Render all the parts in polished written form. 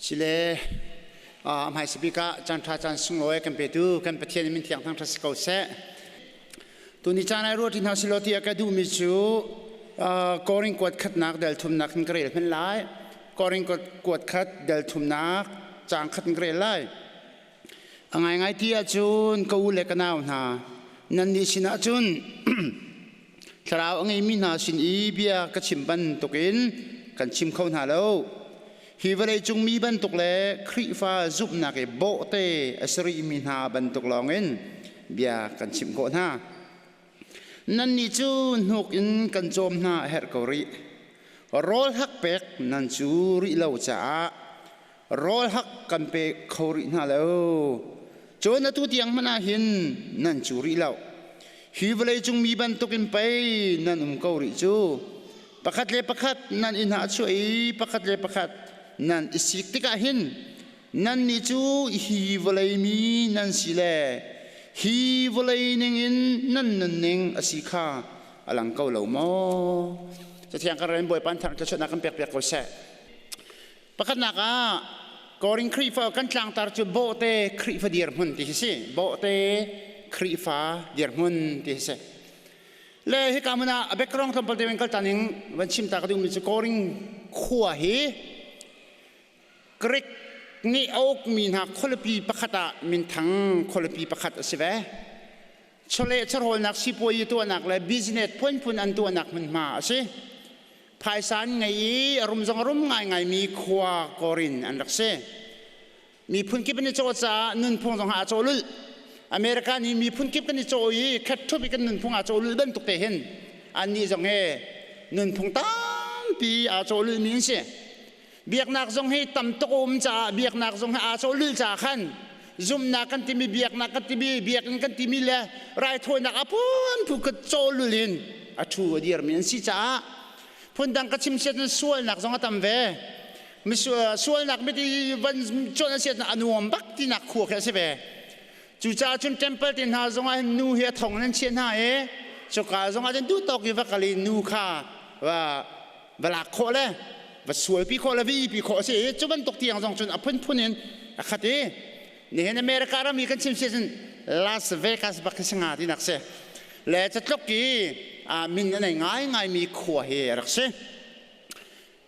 Sile hmaisa bik ah caan ṭha caan sunglawi kan petu kan Pathian min thiang thangṭhat si ko seh. Tuni caan ai ruat hna silaw tiah ka duhmi cu Korin kuat khatnak del thumnak in ka rel hman lai. Korin kuat khat del thumnak caang khat in ka rel lai. A ngaingai ti ahcun ka u le ka nau hna, nannih sinah cun thlarau a ngeimi hna sin i bia ka chim bantukin kan chim kho hna lo. Hi vawleicung mi bantuk le Khrihfa zumhnak i bawhte a si rihmi hna bantuk lawngin bia kan chimh khawh hna. Nannih cu hnuk in kan cawm hna a herh ko rih. Rawl hak pek nan cu rih lo caah rawl hak kan pe kho rih hna lo. Cun atu tiang hmanh ah hin nan cu rih lo. Hi vawleicung mi bantukin pei nan um ko rih cu. Pakhat le pakhat nan i hnahchuah i pakhat le pakhat nan i sik tikah hin nannih cu hi vawlei mi nan si le hi vawlei ningin nan nunning a si kha a lang ko lo maw? Cathiang kan rel Bawipa thang thluachuahnak kan pek piak ko seh. Pakhatnak ah Korin Khrihfa kan tlangtar cu bawhte Khrihfa dirhmun ti hi si. Bawhte Khrihfa dirhmun ti hi si. Le hika hmun ah a background tlawmpal te kal ta ning van chim ta ka duhmi cu Korin khua hi Greek nih a ukmi hna khualipi pakhat ah minthang khualipi pakhat a si ve. Chawleh chawhrawlnak sipuazi tuahnak le business phunphun an tuahnak hmunhma a si. Phaisa an ngei i a rum zong a rum ngaingaimi khua Korin an rak si. Miphun kip an i cawh caah nunphung zong aa cawh lulh. America nih miphun kip kan i cawh i khat ṭhup i kan nunphung aa cawh lulh bantuk te hin annih zong hi nunphung tampi aa cawh lulhmi an si. Biaknak zong hi tam tuk a um caah biaknak zong hi aa cawh lulh caah khan zumhnak kan timi biaknak kan timi biakinn kan timi le raithawinak a phunphun ka cawh lul in a ṭhu a dirmi an si caah phundang ka chim siat in sualnak zong a tam ve. Sualnak mit i van cuanh a siat a nuam bak tinak khua khi a si ve. Cucaah cun temple te hna zong ah hin nu hi a thong in an chiah hna i cuka zong ah cun duh tawk i va kal i nu kha va va lak khawh le va sualpi khawh le va ipi khawh a si i cu bantuk tiang zong cun a phunphun in a khat i nihin America ram i kan chim si cun Las Vegas bak khi si nga tinak si le catluk i min a nei ngaingaimi khua hi a rak si.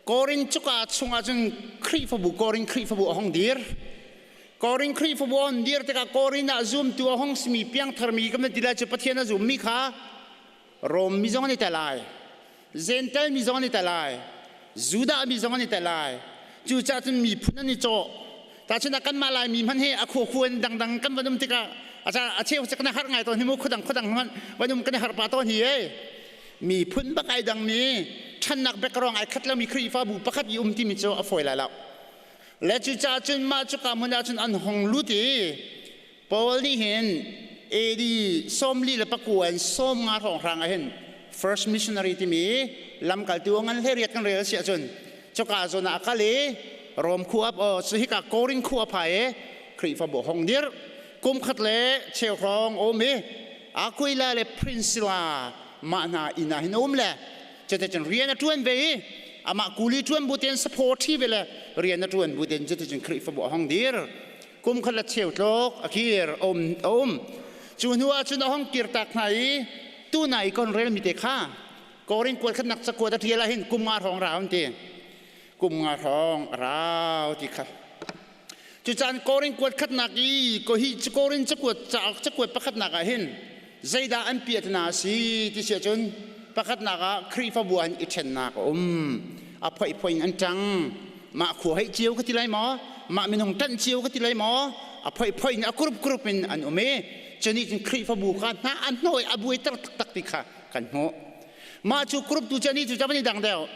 Korin cuka chungah cun Khrihfabu Korin Khrihfabu a hong dir. Korin Khrihfabu a hon dir tikah Korin ah zumtu a hong simi piangtharmi kan ti lai cu Pathian a zummi kha Rom mi zong an i tel ai. Gentel mi zong an i tel ai. Judah mi zong an i tel ai. Cucaah cun miphun an i cawh. Tahchunhnak kanmah Laimi hmanh hi a khua in dangdang kan van um tikah a cheu kan har ngai tawn hi mu khuadang khuadang hmanh van um kan i har pa tawn hi ei. Miphun bak ai dangmi ṭhannak background ai khat lomi Khrihfabu pakhat i um timi cu a fawi lai lo. Le cucaah cun mah cuka hmun ah cun an hong lut i Paul nih hin AD 49 in 50 hrawnghrang ah hin first missionary timi lamkaltu ngan hleriat kan rel si ahcun cuka zawn ah a kal i Rom khua hika Korin khua phai i Khrihfabu hong dir kum khat le cheu hrawng um i Aquila le Priscilla mah hna inn ah hin um le cuticun rian a ṭuan ve i amah kuli ṭuan bu tein support thi ve le rian a ṭuan bu tein cuticun Khrihfabu a hong dir kum khat le cheu tluk a kir a um cu hnu ah cun a hong kir tak hna i tunai kon relmi te kha Korin kuat khat nak cakuat a ṭial ah hin kum nga hrawng rau an ti kum nga hrawng a rau ti kha cucaan Korin kuat khatnak i ko hi Korin cakuat cakuat pakhatnak ah hin zeidah an piatna a si ti si ahcun pakhatnak ah Khrihfabu ah hin i ṭhennak a um a phoihphoi in an ṭang mah khua hei cio ka ti lai maw mah minung ṭanh cio ka ti lai maw a phoihphoi in a kurup kurup in an um i cunih cun Khrihfabu kha hna an hnawh i a buaiter taktak ti kha kan hmuh mah cu kurup tu cu ani cu cavan i dang deuh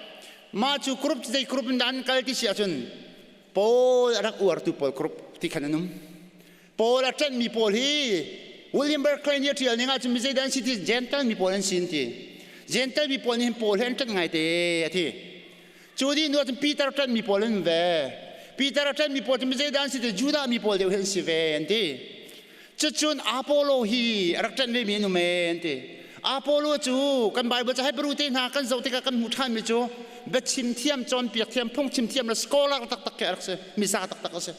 mah cu kurup zei kurup in dah an kal ti si ahcun Paul a rak uartu pawl kurup ti khan an um Paul a ṭanhmi pawl hi William Barclay nih a ṭial ning ahcun mi zeidah an si ti Gentile mi pawl an si an ti Gentile mi pawl nih hin Paul he an ṭanh ngaite a ti cu dih hnu ahcun Peter ṭanhmi pawl an ve Peter a ṭanhmi pawl cu mi zeidah an si ti Judah mi pawl deuh hi an si ve an ti cucun Apollo hi a rak ṭanh vemi an um e an ti. Apollo cu kan Bible ca Hebrew te hna kan zoh tikah kan hmuh ṭhanmi cu biachim thiam, cawnpiak thiam, phungchim thiam le scholar taktak khi a rak si, miza taktak a si.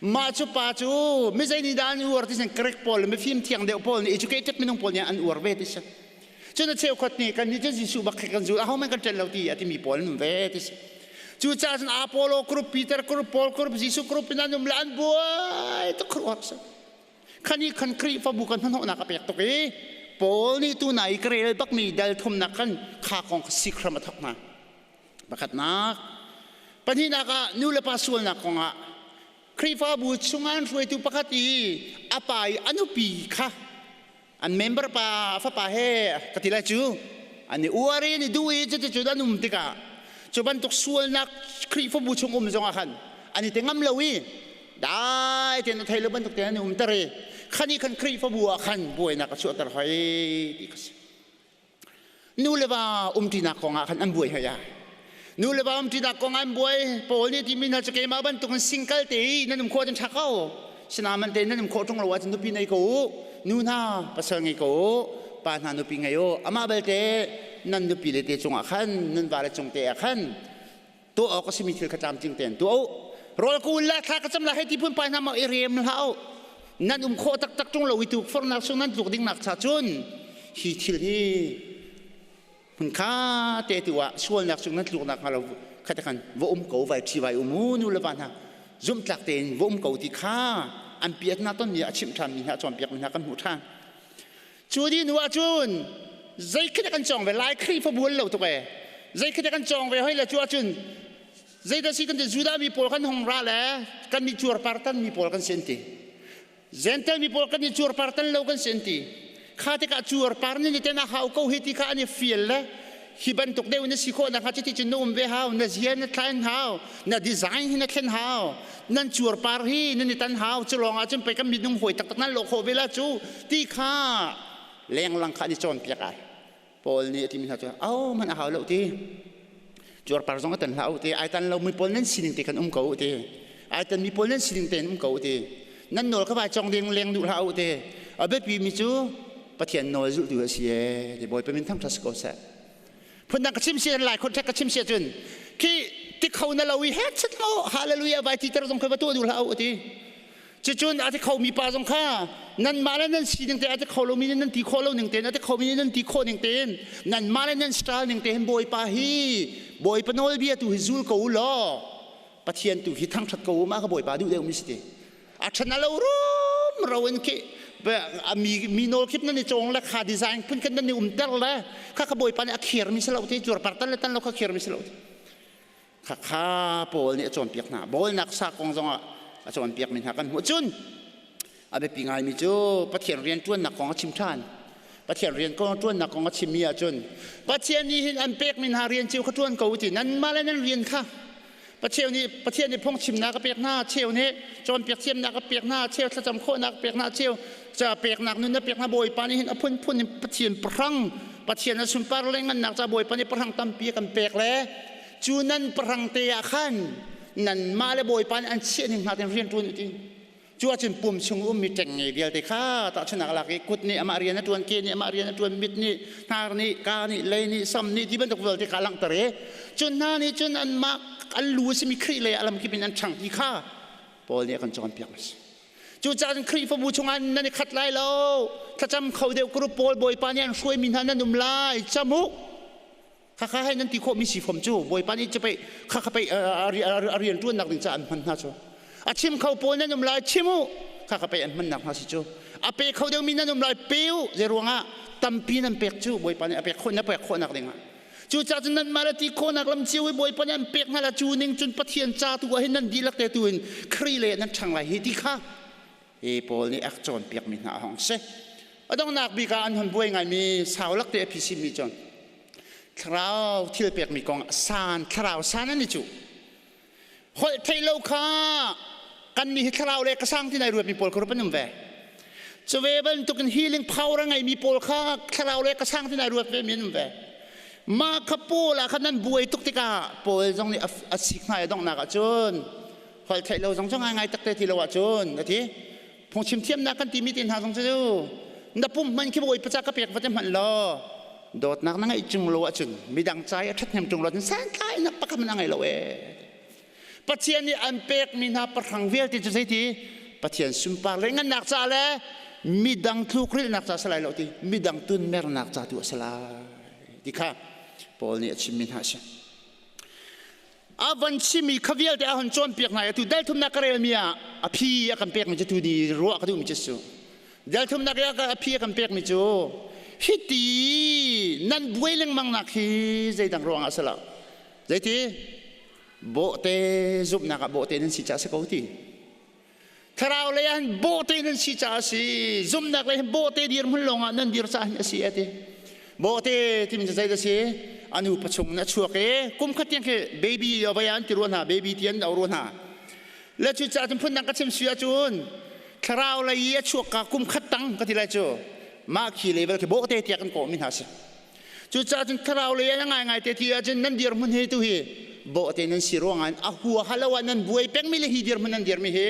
Mah cu pa cu mizei nih dah an uar ti sin Greek pawl le mifim thiang deuh pawl nih educated minung pawl nih an uar ve ti si. Cun a cheukhat nih kan nih cu Jesuh bak khi kan zul ahohmanh kan ṭel lo ti a timi pawl an um ve ti si. Cucaah cun Apollo group, Peter group, Paul group, Jesuh group in an um le an buai tuk khuaruahhar si. Khan i khan Khrihfabu kan hnahnawhnak a pek tuk i Paul nih tu na i ka rel bakmi dal thumnak khan kha kong kha sik hram a thawk hna. Pakhatnak, pahnihnak ah nu le pa sualnak kongah Khrihfabu chungah an hruaitu pakhat i a pa i a nupi kha an member pa fapa he ka ti lai cu an i uar i an i duh i cuticun an um tikah cu bantuk sualnak Khrihfabu chung um zongah khan an i te ngam lo i dai tein a thei lo bantuk tein an i umter i khan i khan Khrihfabu ah khan buainak a chuahter hoi ti kha si. Nu le va umṭinak kongah khan an buai hoi ah. Nu le va umṭinak kong an buai. Paul nih timi hna cu keimah bantukin single te i nan um khawh ahcun ṭha ko. Sinain te nan um khawh ṭung lo ahcun nupi nei ko u. Nu hna pasal ngei ko u. Pa hna nupi ngei u. Amah belte nan nupi le te cungah khan nan vale cung te ah khan tuah awk a simi thil kha tlamtling tein tuah u. Rawl ka ul la thla ka cam la hei ti phun pai hna ma i rem hlah u. Nan um khawh taktak ṭung lo i tukforhnak chung nan tluk ding nak cha cun hi thil hi hmunkha te tu ah sualnak chung nan tluk nak hnga lo kha te khan va um ko vai ṭhi vai um u nu le va hna zumhtlak tein va um ko ti kha an piatna ton mi a chimh ṭhan mi hna cawnpiak mi hna kan hmuh ṭhan. Cu dih hnu ahcun zei khi kan cawng ve lai Khrihfabu an lo tuk ee. Zei khi kan cawng ve hoi le cu ahcun zeidah si kan ti Judah mi pawl kan hong ra le kan ni cuarpar tan mi pawl kan si an ti. Gentle mi pawl kan ni cuarpar tan lo kan si an ti. Kha tikah cuarpar ni te na hau ko hi ti kha an i fial le hi bantuk deuh na si khawh nakhnga cuti cun na um ve hau na zia na thlain hau na design hi na thlen hau nan cuarpar hi nan i tan hau cu lawng ah cun pei kan minung hawi taktak nan lawh khawh ve la cu ti kha lenglang kha an i cawnpiak ai Paul nih a timi hna cu au man a hau lo ti cuarpar zong a tan hlah u ti ai tan lo mi pawl nan sining te kan um ko u ti ai tan mi pawl nan sining tein um ko u ti nan nawl kha vai cong ding leng duh hlah u ti a biapi mi cu Pathian nawl zulh tu a si e ti Bawipa min thangṭhat si ko seh phundang ka chim si lai contract ka chim si ahcun khi ti kho na lo i het chat mo hallelujah vai ti ter zong kha va tuah duh hlah u ti cucun a ti kho mi pa zong kha nan mah le nan sining te a ti kho lomi nan ti khawh lo ning tein a ti kho mi nan ti khawh ning tein nan mah le nan style ning tein Bawipa hi Bawipa nawlbia tu hi zul ko u law Pathian tu hi thangṭhat ko u ma ka Bawipa duh deuh mi si ti a ṭhan a lo rum ro in khi mi mi nawl khip nan i cawng le kha design phun khan nan i umter le kha kha Bawipa nih a khir mi si lo ti cuarpar tan le tan lo kha khir mi si lo ti kha kha Paul nih a cawnpiak hna bawlnak sa kong zongah a cawnpiak mi hna kan hmuh cun a biapi ngaimi cu Pathian rian ṭuannak kong a chim ṭhan Pathian rian kong ṭuannak kong a chimmi ahcun Pathian nih hin an pekmi hna rian cio kha ṭuan ko ti nanmah le nan rian kha Pathian nih Pathian nih phungchimnak a pek hna cheu nih cawnpiak thiamnak a pek hna cheu thlacam khawhnak a pek hna cheu ca peknak nun a pek hna Bawipa nih hin a phunphun in Pathian pahrang Pathian a sunpar le ngannak ca Bawipa nih pahrang tampi a kan pek le cu nan pahrang te ah khan nanmah le Bawipa nih an chiah ning hna tein rian ṭuan u ti Cu ahcun pum chung ummi ṭengnge vialte kha tahchunhnak a lak i kut nih amah rian a ṭuan, ke nih amah rian a ṭuan, mit nih, hnar nih, kaa nih, lei nih, sam nih ti bantuk vialte kha a langhter i cu hna nih cun anmah an lu a simi Khrih lei a lamkip in an ṭhang ti kha Paul nih a kan cawnpiak a si. Cucaah cun Khrihfabu chungah nan i khat lai lo, thlacam kho deuh group pawl Bawipa nih an hruaimi hna nan um lai, cam u. Khakha hei nan ti khawhmi si fom cu Bawipa nih cu pei khakha pei a rian ṭuannak ding caah an hman hna cu. A chim kho pawl nan um lai chim u khakha pei an hmannak hna si cu. A pe kho deuhmi nan um lai pe u zei ruangah tampi nan pek cu Bawipa nih a pek khawh na pek khawhnak dingah. Cucaah cun nanmah le ti khawhnak lam cio i Bawipa nih an pek hna la cu ning cun Pathian ca tu ah hin nan dihlak te tu in Khrih le nan ṭhang lai hi ti kha hi Paul nih a cawnpiakmi hna a hong si. A donghnak bik ah an hon buai ngaimi sau lak te a phi mi cun thlarau thil pekmi kong san thlarau san an i cuh. Holh theih lo kha kan nih hi thlarau le ka sang ti nai ruatmi pawl kha rup an um ve. Cu ve bantukin healing power a ngeimi pawl kha thlarau le ka sang ti nai ruat ve mi an um ve. Mah kha Paul ah khan nan buai tuk tikah Paul zong nih a sik hna i donghnak ah cun holh theih lo zong cu ngaingai takte ti lo ahcun a ti. Phungchim thiamnak kan timi te hna zong cu. Na pum hman khi Bawipa ca ka pek va te hmanh law dawtnak na ngeih ṭung lo ahcun midang ca i a ṭhathnem ṭung lo ahcun santlainak pakhat hmanh a ngei lo ee. Pathian nih an pekmi hna pahrang vialte cu zeiti Pathian sunpar le ngannak ca le midang tlukrilhnak ca si lai lo ti midang tunmernak ca tu a si lai ti kha Paul nih a chimmi hna a si. A van chimmi kha vialte a hon cawnpiak hna i atu dal thumnak ka relmi ah a phi a kan pekmi cu tu ni ruah ka duhmi cu su. Dal thumnak i a phi a kan pekmi cu hiti nan buai lengmang nak hi zeidang ruangah a si lo. Zeiti? Bawhte zumhnak ah bawhte nan si caah si ko ti. Thlarau lei ah hin bawhte nan si caah a si. Zumhnak lei hin bawhte dirhmun lawng ah nan dir caah hin a si a ti. Bawhte timi cu zeidah a si? A nu pachung in a chuak i kum khat tiang khi baby vai an ti rua hna, baby ti an au rua hna. Le cu caah cun phundang ka chim si ahcun thlarau lei i a chuak ka kum khat tang ka ti lai cu mah khi level khi bawhte tiah kan kawhmi hna a si. Cucaah cun thlarau lei ah ngaingai te ti ahcun nan dirhmun hi tu hi bawhte nan si ruangah a huaha lo ah nan buai pengmi le hi dirhmun nan dirmi hi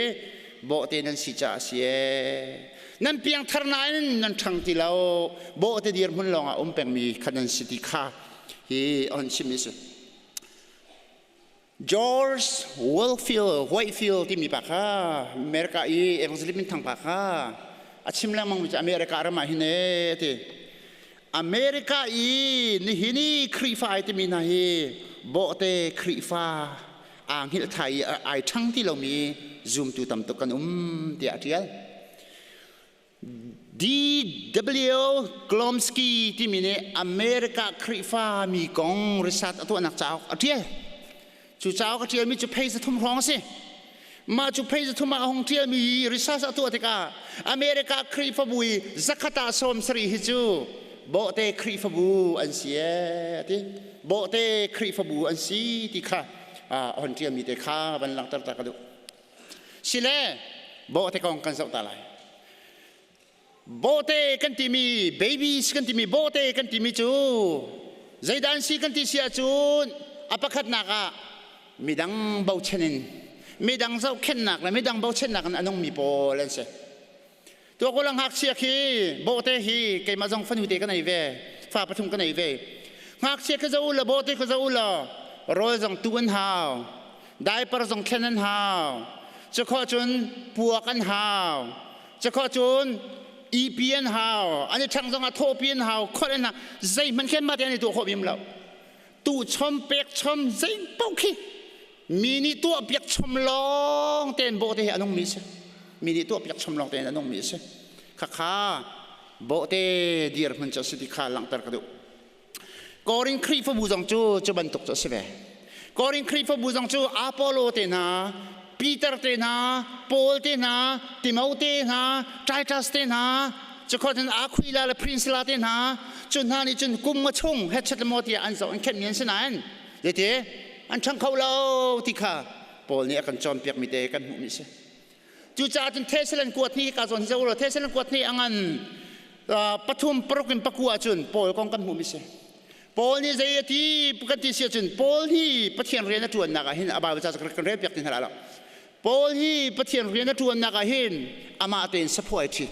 bawhte nan si caah a si ee. Nan piangthar nain nan ṭhang ti lo bawhte dirhmun lawngah um pengmi kha nan si ti kha hi a hun chimmi si. George Whitefield, Whitefield timi pa kha America i evangelist minthang pa kha a chim lengmang mi cu America ram ah hin ee ti. America i nihin i Khrihfa ai timi hna hi bawhte Khrihfa aa hngilh thai i ai ṭhang ti lomi zumtu tam tuk kan um tiah a ṭial. D.W. Klomsky timi nih America Khrihfa mi kong research a tuahnak cauk a ṭial. Cu cauk a ṭialmi cu phei 300 hrawng a si. Mah cu phei 300 ah a hung ṭialmi research a tuah tikah America Khrihfabu i 100 ah 70 hi cu bawhte Khrihfabu an si ee a ti. Bawhte Khrihfabu an si ti kha a hon ṭialmi te kha van langhter ta ka duh. Sile bawhte kong kan zoh ta lai. Bawhte kan timi babies kan timi bawhte kan timi cu zeidah an si kan ti si ahcun a pakhatnak ah midang bochan in midang zohkhenhnak le midang bochannak in a nungmi pawl an si. Tuakul ngakchia khi bawhte hi keimah zong fanu te ka nei ve fa pathum ka nei ve ngakchia khi zo la bawhte khi zo la rawl zong tu an hau diaper zong thlen an hau cukhawh cun puak an hau cukhawh cun EP an hau an i ṭhang zong ah thawpi an hau kholh an hau zeihmanh khin mah te an i tuah khawh bim lo tu chom pek chom zei paoh khi mi nih tuah piak chom lawng tein bawhte hi a nungmi si mi nih tuah piak chom lawng tein a nungmi si khakha bawhte dirhmun cu a si ti kha langhter ka duh Korin Khrihfabu zong cu cu bantuk cu a si ve Korin Khrihfabu zong cu Apollo te hna Peter te hna Paul te hna Timote hna Titus te hna cukhawt in Aquila le Priscilla te hna cu hna nih cun kum nga chung hetchet le maw tiah an zoh an khenhmi an si nain zeiti an ṭhang kho lo ti kha Paul nih a kan cawnpiakmi te kan hmuhmi a si. Cucaah cun Thessalon kuat ni ka zawn hi zo law Thessalon kuat ni a ngan pathum paruk in pakua cun Paul kong kan hmuhmi si. Paul nih zei a ti kan ti si ahcun Paul hi Pathian rian a ṭuannak ah hin a Bible ca kan rel piak ti hna lo. Paul hi Pathian rian a ṭuannak ah hin amah tein saphaw ai ṭhit.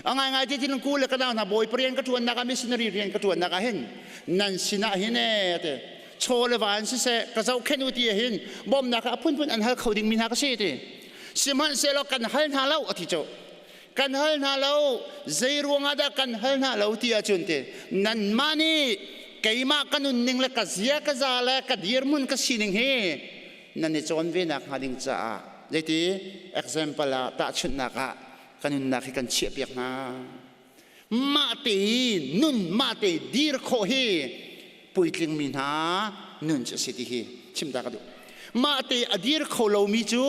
A ngaingai ti tin ku le ka nau hna Bawipa rian ka ṭuannak ah missionary rian ka ṭuannak ah hin nan sinah hin ee ti chaw le va in siseh ka zohkhenh u ti hin bawmnak a phunphun an hal kho dingmi hna ka si ti. Sihmanhsehlaw kan hal hna lo a ti cu. Kan hal hna lo zei ruangah dah kan hal hna lo ti ahcun ti nanmah nih keimah ka nunning le ka zia ka za le ka dirhmun ka sining hi nan i cawn ve nak hnga ding caah zeiti example ah tahchunhnak ah ka nunnak hi kan chiahpiak hna mah te i nun mah te dir khawh hi puitling mi hna nun cu a si ti hi chim ta ka duh mah te a dir kho lomi cu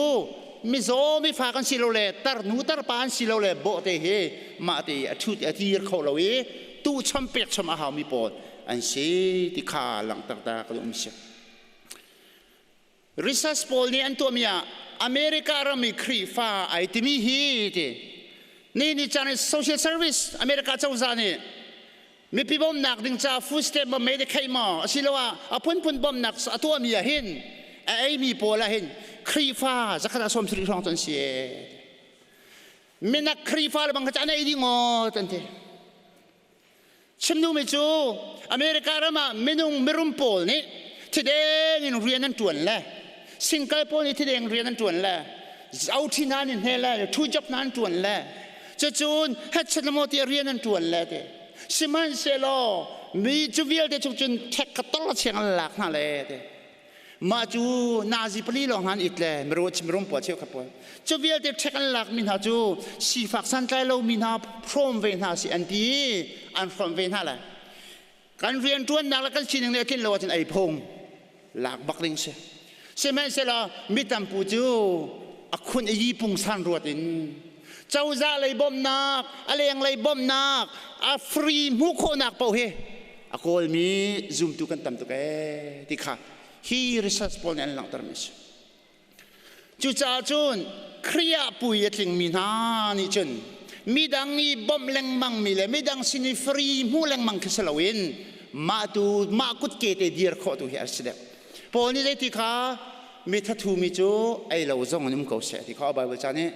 mizaw mifa kan si lo le tarnu tarpa an si lo le bawhte hi mah te a ṭhut a dir kho lo i tu chom pek chom a haumi pawl an si ti kha langhter ta ka duh um si. Research pawl nih an tuahmi ah America ram i Khrihfa ai timi hi ti ni ni caan in social service America cozah nih mipi bawmhnak ding ca food stamp maw Medicaid maw asiloah a phunphun bawmhnak a tuahmi ah hin a eimi pawl ah hin Khrihfa 170 hrawng cu an si. Minak Khrihfa le bang kha cu an ei ding aw an ti. Chim duhmi cu America ram ah minung mirum pawl nih thideng in rian an ṭuan le single pawl nih thideng rian an ṭuan le zoṭhi hna nih hne le thu job hna an ṭuan le cucun hetchet maw tiah rian an ṭuan le ti. Sihmanhsehlaw mi cu vialte chung cun ṭhek kha tol chiang an lak hna le ti. Mah cu nazi pali lawng hna an it le miru mirum pawl cheukhat pawl. Cu vialte ṭhek an lakmi hna cu sifak santlai lomi hna hrawm ve hna si an ti i an hrawm ve hna lai. Kan rianṭuannak le kan sining nih a tlin lo ahcun ei phung lak bak ding si. Sihmanhsehlaw mi tampu cu a khun i yi pungsan ruat in cozah lei bawmhnak, a lenglei bawmhnak, a free hmuh khawhnak paoh hi a kawlmi zumtu kan tam tuk ee ti kha hi research pawl nih an langhtermi a si. Cucaah cun Khrih ah pui a tlingmi hna nih cun midang i bawmh lengmangmi le midang sin i free hmuh lengmang khi si loin mah tu mah kutke te dir khawh tu hi a si deuh. Paul nih zeiti kha mi thathumi cu ei lo zong in um ko seh ti kha Bible ca nih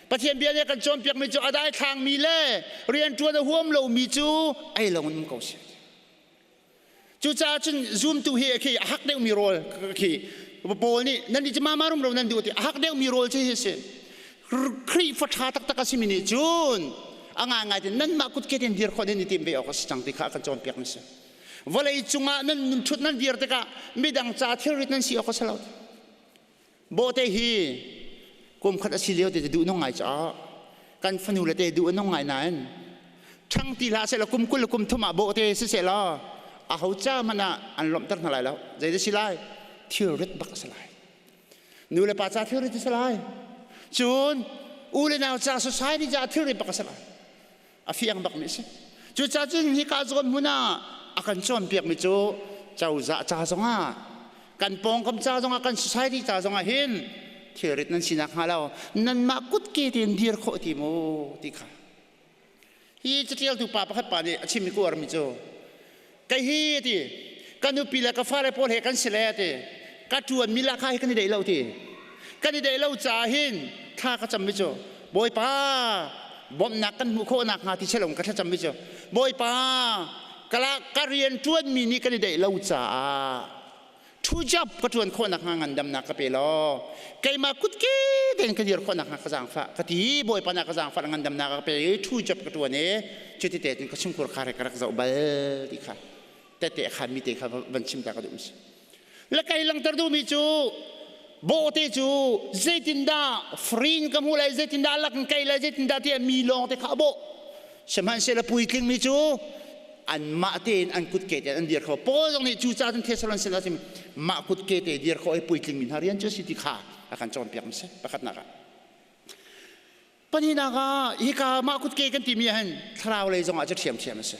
Pathian bia nih a kan cawnpiakmi cu a daithlangmi le rianṭuan a huam lomi cu ei lo in um ko seh. Cucaah cun zumtu hi khi a hak deuhmi rawl khi Paul nih nan nih cu mama rumro nan duh ti a hak deuhmi rawl cu hi si. Khrihfa ṭha taktak a simi nih cun a ngaingai tin nanmah kutke tein dir khawh nan i tim ve awk a si cang ti kha a kan cawnpiak mi si. Vawlei cungah nan ṭhut nan dir tikah midang ca thilrit nan si awk a si lo. Bawhte hi kum khat a si lio te duh nung ngai caah kan fanu le te duh nung ngai nain ṭhang ti hlah sehlaw kum 20 le kum 30 ah bawhte si sehlaw a ho ca hmanh ah an lawmhter hna lai lo. Zeidah si lai? Thilrit bak a si lai. Nu le pa ca thilrit a si lai. Cun u le nau ca society ca thilrit bak a si lai. A fiang bakmi a si. Cucaah cun hika zawn hmun ah a kan cawnpiakmi cu cozah ca zongah kan pawngkam ca zongah kan society ca zongah hin thilrit nan sinak hnga lo nanmah kutke tein dir khawh ti mu ti kha hi catialtu pa pakhat pa nih a chimmi ka uarmi cu kei hi ti ka nupi le ka fale pawl he kan si le ti ka ṭuanmi lahkhah hi kan i deih lo ti kan i deih lo caah hin thla ka cammi cu Bawipa bawmhnak kan hmuh khawh nakhnga ti selong ka thlacammi cu Bawipa ka rian ṭuanmi nih kan i deih lo caah Thu job ka ṭuan khawh nakhnga ngandamnak ka pe law keimah kutke tein ka dir khawh nakhnga ka zaangfah ka ti. Bawipa na ka zaangfah ngandamnak ka pe i thu job ka ṭuan i cuti te cun ka chungkhur kha ka rak zoh bal ti kha tete khan mi te kha van chim ta ka duh si. Le kai langter duhmi cu bawhte cu zeitindah free in ka hmuh lai, zeitindah lak in kai lai, zeitindah tiah mi lawng te kha a bawh. Sihmanhsehlaw puitling mi cu anmah tein an kutke tein an dir kho. Paul zong nih cucaah cun Thessalon sin ah mah kutke te dir kho i puitling mi hna rian cu a si ti kha a kan cawnpiak mi si pakhatnak ah. Pahnihnak ah hika mah kutke kan timi ah hin thlarau lei zongah cu ṭhiamṭhiam a si.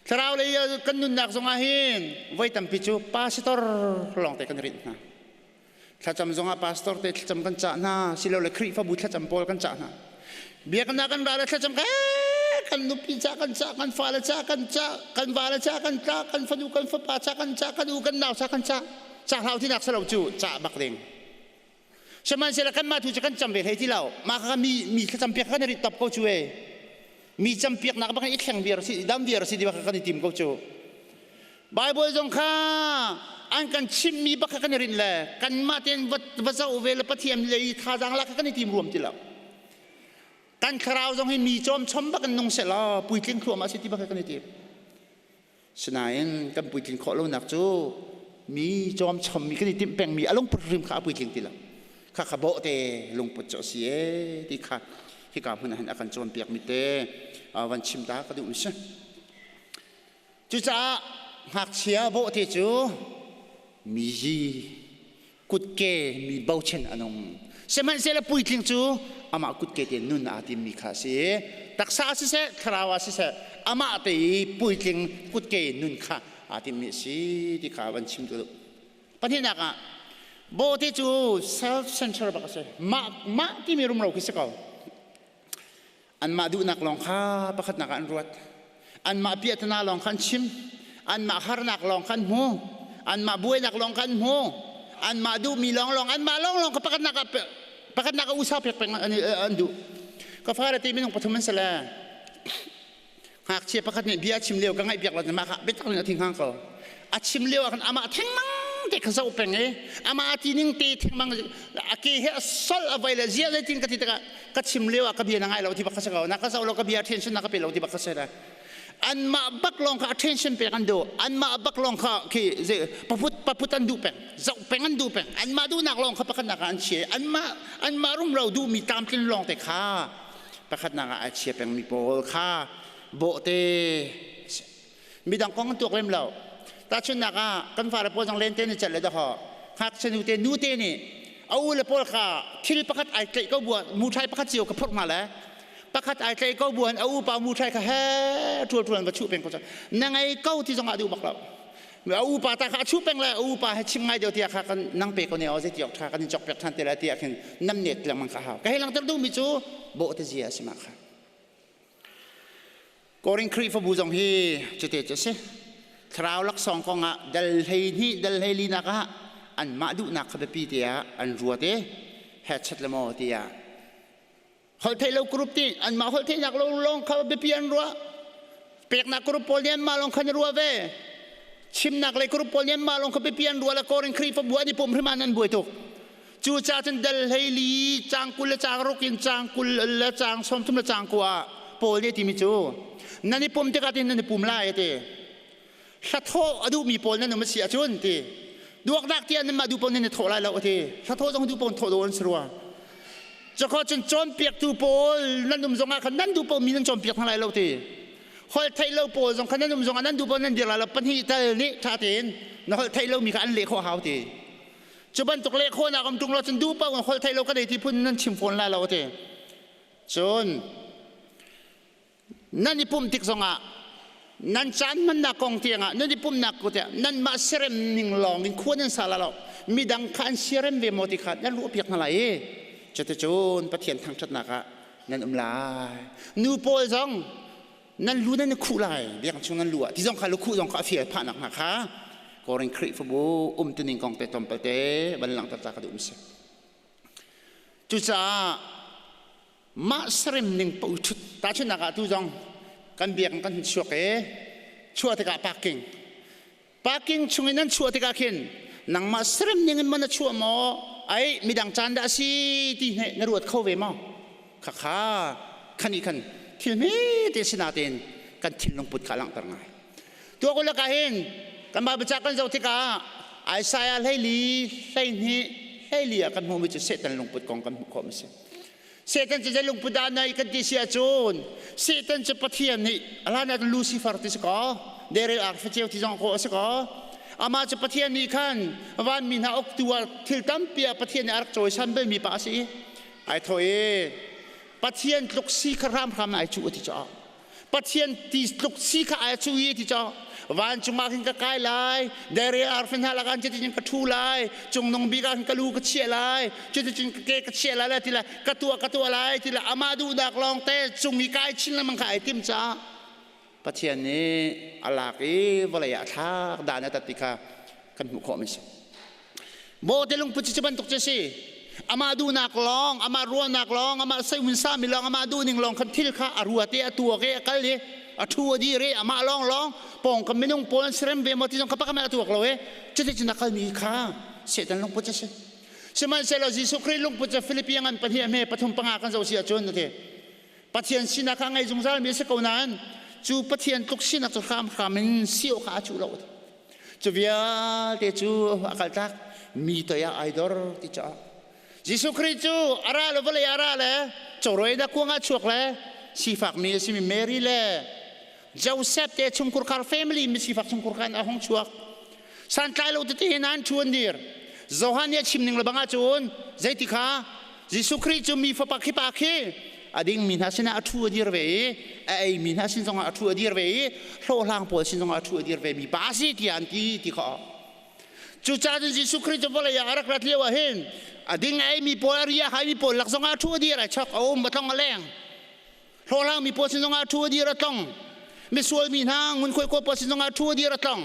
Thlarau lei kan nunnak zongah hin voi tampi cu pastor lawngte kan rinh hna. Thlacam zongah pastor te thlacam kan cah hna, silole Khrihfabu thlacam pawl kan cah hna. Biaknak kan ra le thlacam kan nupi ca kan cah, kan fale ca kan cah, kan vale ca kan cah, kan fanu kan fapa ca kan cah, kan u kan nau ca kan cah. Cah hlau tinak salo cu cah bak ding. Sihmanhsehlaw kanmah tu cu kan cam ve hlei ti lo. Mah kha mi mi thlacam piak kan i rit top ko cu e. Mi campiaknak bak in i thleng viar si, dam viar si ti bak kan i tim ko cu. Bible zong kha an kan chimhmi bak kha kan i rinh le kanmah tein va zoh ve le Pathian lei thazaang lak kha kan i tim ruam ti lo. Kan thlarau zong hi mi cawm chom bak in nung sehlaw puitling thluahmah si ti bak kha kan i tim. Sinain kan puitlin khawh lonak cu mi cawm chommi kan i timh pengmi a lungput hrim kha a puitling ti lo. Kha kha bawhte lungput cu a si ee ti kha hika hmun ah hin a kan cawnpiakmi te van chim ta ka duhmi si. Cucaah ngakchia bawhte cu mi zi kutke mi bochan a nung. Sihmanhsehlaw puitling cu amah kutke te nun aa timmi kha a si. Taksa ah siseh, thlarau ah siseh, amah te i puitling kutke nun kha aa timmi a si ti kha van chim duh. Pahnihnak ah bawhte cu self-center bak a si. Mah mah timi rumro khi si ko. Anmah duhnak lawng kha pakhatnak ah an ruat. Anmah piahtana lawng kha an chim. Anmah harnak lawng kha an hmu. Anmah buainak lawng kha an hmu. Anmah duhmi lawnglawng, anmah lawnglawng kha pakhatnak ah pakhatnak ah usa pek peng an duh. Ka fale te minung pathum an si le. Ngakchia pakhat nih bia chim lio ka ngaih piak lo mah kha biatak in a thing hang ko. A chim lio ah khan amah thengmang te kha zoh peng i amah ti ning te thengmang a ke he a sol a vai le zia zeitin ka ti tikah ka chim lio ah ka bia na ngai lo ti bak kha si ko na ka zoh lo ka bia attention na ka pe lo ti bak kha si le anmah bak lawng kha attention pek an duh anmah bak lawng kha khi paput paput an duh peng zoh peng an duh peng anmah duhnak lawng kha pakhatnak ah an chia anmah anmah rumro duhmi tlamtlin lawng te kha pakhatnak ah ai chia pengmi pawl kha bawhte midang kong an tuak lem lo tahchunhnak ah kan fale pawl zong lente ni celh le dawhaw ngakchia nu te nu te nih a u le pawl kha thil pakhat ai tlaih ko buah muthai pakhat cio ka phurh hna le pakhat ai tlaih ko buan a upa muthai kha he ṭual ṭual va chuh peng ko na ngei ko ti zong ah duh bak lo a upa ta kha a chuh peng le a upa he chim ngai deuh tiah kha kan nang pe ko ne aw zei ti awk ṭha kan in cawk piak ṭhan te lai tiah khin nam net lengmang kha hau ka hei langhter duhmi cu bawh te zia a si ma kha Korin Khrihfabu zong hi cute cu a si thlarau laksawng kong ah dal 12 dal 14 nak ah anmah duhnak kha biapi tiah an ruat i hechet le maw tiah Holhtheih lo group nih anmah holhtheihnak lo lawng kha biapi an ruah. Peknak group pawl nih anmah lawng khan an ruah ve. Chimnak lei group pawl nih anmah lawng kha biapi an ruah le Korin Khrihfabu an i pum hrim an buai tuk. Cucaah cun dal 14 caang 20 le caang ruk in caang 20 le caang 30 le caang kua Paul nih a timi cu nan i pum tikah tin nan i pum lai a ti. Hlathawh a duhmi pawl nan um a si ahcun ti duaknak tiah nanmah duh paoh nan i thawh lai lo a ti. Hlathawh zong duh paoh thawh dawh an si rua. Cakho cun cawnpiaktu pawl nan um zongah khan nan duh paoh mi nan cawnpiak hna lai lo ti. Holh theih lo pawl zong khan nan um zongah nan duh paoh nan dir lai lo pahnih tal nih ṭha tein na holh theih lomi kha an leh khawh hau ti. Cu bantuk leh khawhnak um ṭung lo cun duh paoh in holh theih lo ka nei ti phun nan chim fawn lai lo ti. Cun nan i pumh tik zongah nan caan hmannak kong tiangah nan i pumhnak ko tiah nanmah serem ning lawng in khua nan sa la lo midang kha an siarem ve maw ti kha nan ruahpiak hna lai i cuticun Pathian thangṭhatnak ah nan um lai nu pawl zong nan lu nan i khuh lai biakinn chung nan lu ah ti zong kha lukhuh zong kha a fial phahnak hna kha Korin Khrihfabu umtuning kong te tlawmpal te van langhter ta ka duh si cucaah mah serem ning paoh ṭhut tahchunhnak ah tu zong kan biakinn kan hun chuak i chuah tikah parking parking chung in nan chuah tikah khin nangmah serem ning in man na chuah maw ai midang caan dah a si ti hne na ruat kho ve maw khakha khan i khan thil hme te si natein kan thinlung put kha langhter ngai tuak u lakah hin kan Bible ca kan zoh tikah Isaiah 12 12 12 ah kan hmuhmi cu Satan lungput kong kan hmuh khawh mi si Satan cu zei lungput dah nei kan ti si ahcun Satan cu Pathian nih a hlan ah Lucifer ti si kaw Derel arfaceu ti zong kawh a si kaw amah cu Pathian nih khan vanmi hna uktu ah thil tampi ah Pathian nih a rak cawisan balmi pa a si i ai thawh i Pathian tluk si kha hramhram ai cuh a ti caah Pathian ti tluk si kha ai cu i ti cho vancung ah khin ka kai lai dere arfi hna lakah cuticun ka ṭhu lai cungnung bik ah khin ka lu ka chiah lai cuticun ka ke ka chiah lai lai ti lai ka tuah ka tuah lai ti lai amah duhnak lawng te cung i kai chin lengmang kha ai tim caah Pathian nih a lak i vawlei ah a thlak dan a tat ti kha kan hmuh khawh mi si. Bawhte lungput cu bantuk cu a si. Amah duhnak lawng, amah ruahnak lawng, amah seimun sami lawng, amah duhning lawng khan thil kha a ruat i a tuak i a kal i a ṭhu a dir i amah lawng lawng pawngkam minung pawl an serem ve maw ti zong kha pakhat a tuak lo i cuticun a kalmi kha Satan lungput a si. Sihmanhsehlaw Jesuh Khrih lungput cu Philippi ngan pahnih a hme pathum panga kan zoh si ahcun a ti. Pathian sinak kha ngei zungzal mi a si ko nain cu Pathian tluk sinak cu hramhram in si awk kha a cuh lo. Cu vialte cu a kaltak mi toi ah ai dor ti caah Jesuh Khrih cu a ra le vawlei a ra le cawrawi da kuang ah chuak le sifak mi a simi Mary le Joseph te chungkhar family mi sifak chungkhar khan a hung chuak santlai lo tete hin an ṭhu an dir Johan nih a chim ning le bang ahcun zeiti kha Jesuh Khrih cu mi fapa khi pa khi a dingmi hna sinah a ṭhu a dir ve i a eimi hna sin zongah a ṭhu a dir ve i hlawhhlang pawl sin zongah a ṭhu a dir ve mi pa a si tiah an ti ti kha cucaah cun Jesuh Khrih cu vawlei ah a rak rat lio ah hin a ding a eimi pawl a ri a haimi pawl lak zongah a ṭhu a dir ai chok a um a tlong a leng hlawhhlang mi pawl sin zongah a ṭhu a dir a tlong misual mi hna ngunkhuai kawl pawl sin zongah a ṭhu a dir a tlong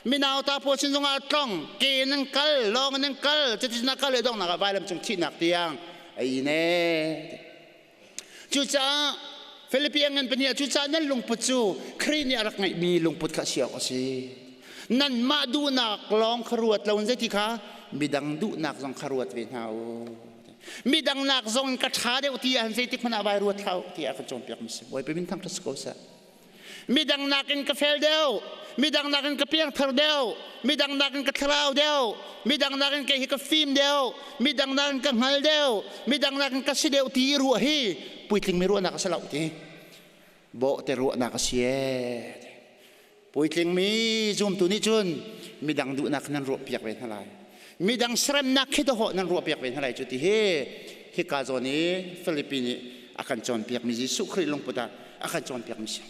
minauta pawl sin zongah a tlong ke in an kal lawng in an kal cuticun a kal i donghnak ah vailam cung thihnak tiang a in e cucaah Filipi ngan pahnih ah cucaah nan lungput cu Khrih nih a rak ngeihmi lungput kha si awk a si. Nanmah duhnak lawng kha ruat lo in zeiti kha midang duhnak zong kha ruat ve hna u. Midang nak zong in ka ṭha deuh ti ah zeitik hmanh ah vai ruat hlah u tiah kan cawnpiak mi si. Bawipa min thangṭhat si ko seh. Midang nakin ka fel deuh, midang nakin ka piangthar deuh, midang nakin ka thlarau deuh, midang nakin kei hi ka fim deuh, midang nakin ka hngal deuh, midang nakin ka si deuh ti ruah hi puitling mi ruahnak a si lo ti. Bawhte ruahnak a si ee. Puitling mi zumtu nih cun midang duhnak nan ruah piak ve hna lai. Midang seremnak khi dawh nan ruah piak ve hna lai cu ti hi hika zawn i Filipi nih a kan cawnpiak mi Jesuh Khrih lungput ah a kan cawnpiak mi si.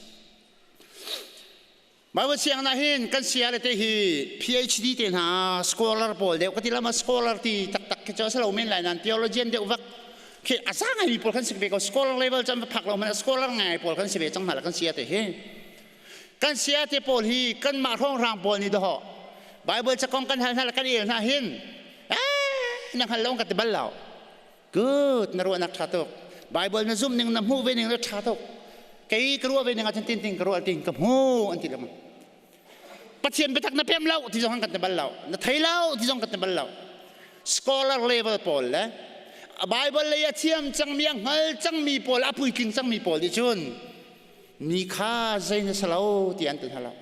Bible siang na hin kan sia le te hi PhD te hna scholar pawl deuh ka ti lama scholar ti taktak khi cu a si lo men lai nan theologian deuh vak khi a za ngai mi pawl kan si ve ko scholar level chan va phak lo man scholar ngai pawl kan si ve cang hna la kan sia te hi kan sia te pawl hi kan mah hrawnghrang pawl nih dawh Bible cakong kan hal hna le kan el hna hin eh na hngal lo ka ti bal lo Good, na ruahnak ṭha tuk. Bible na zumh ning na hmuh ve ning na ṭha tuk. Kei ka ruah ve ning ahcun tin tin ka ruah tin ka hmu an ti lengmang. Pathian biatak na pem lo ti zong kan ti bal lo. Na thei lo ti zong kan ti bal lo. Scholar level pawl le Bible lei a thiam cangmi a hngal cangmi pawl a puitling cangmi pawl nih cun ni kha zei na si lo ti an ti hna lo.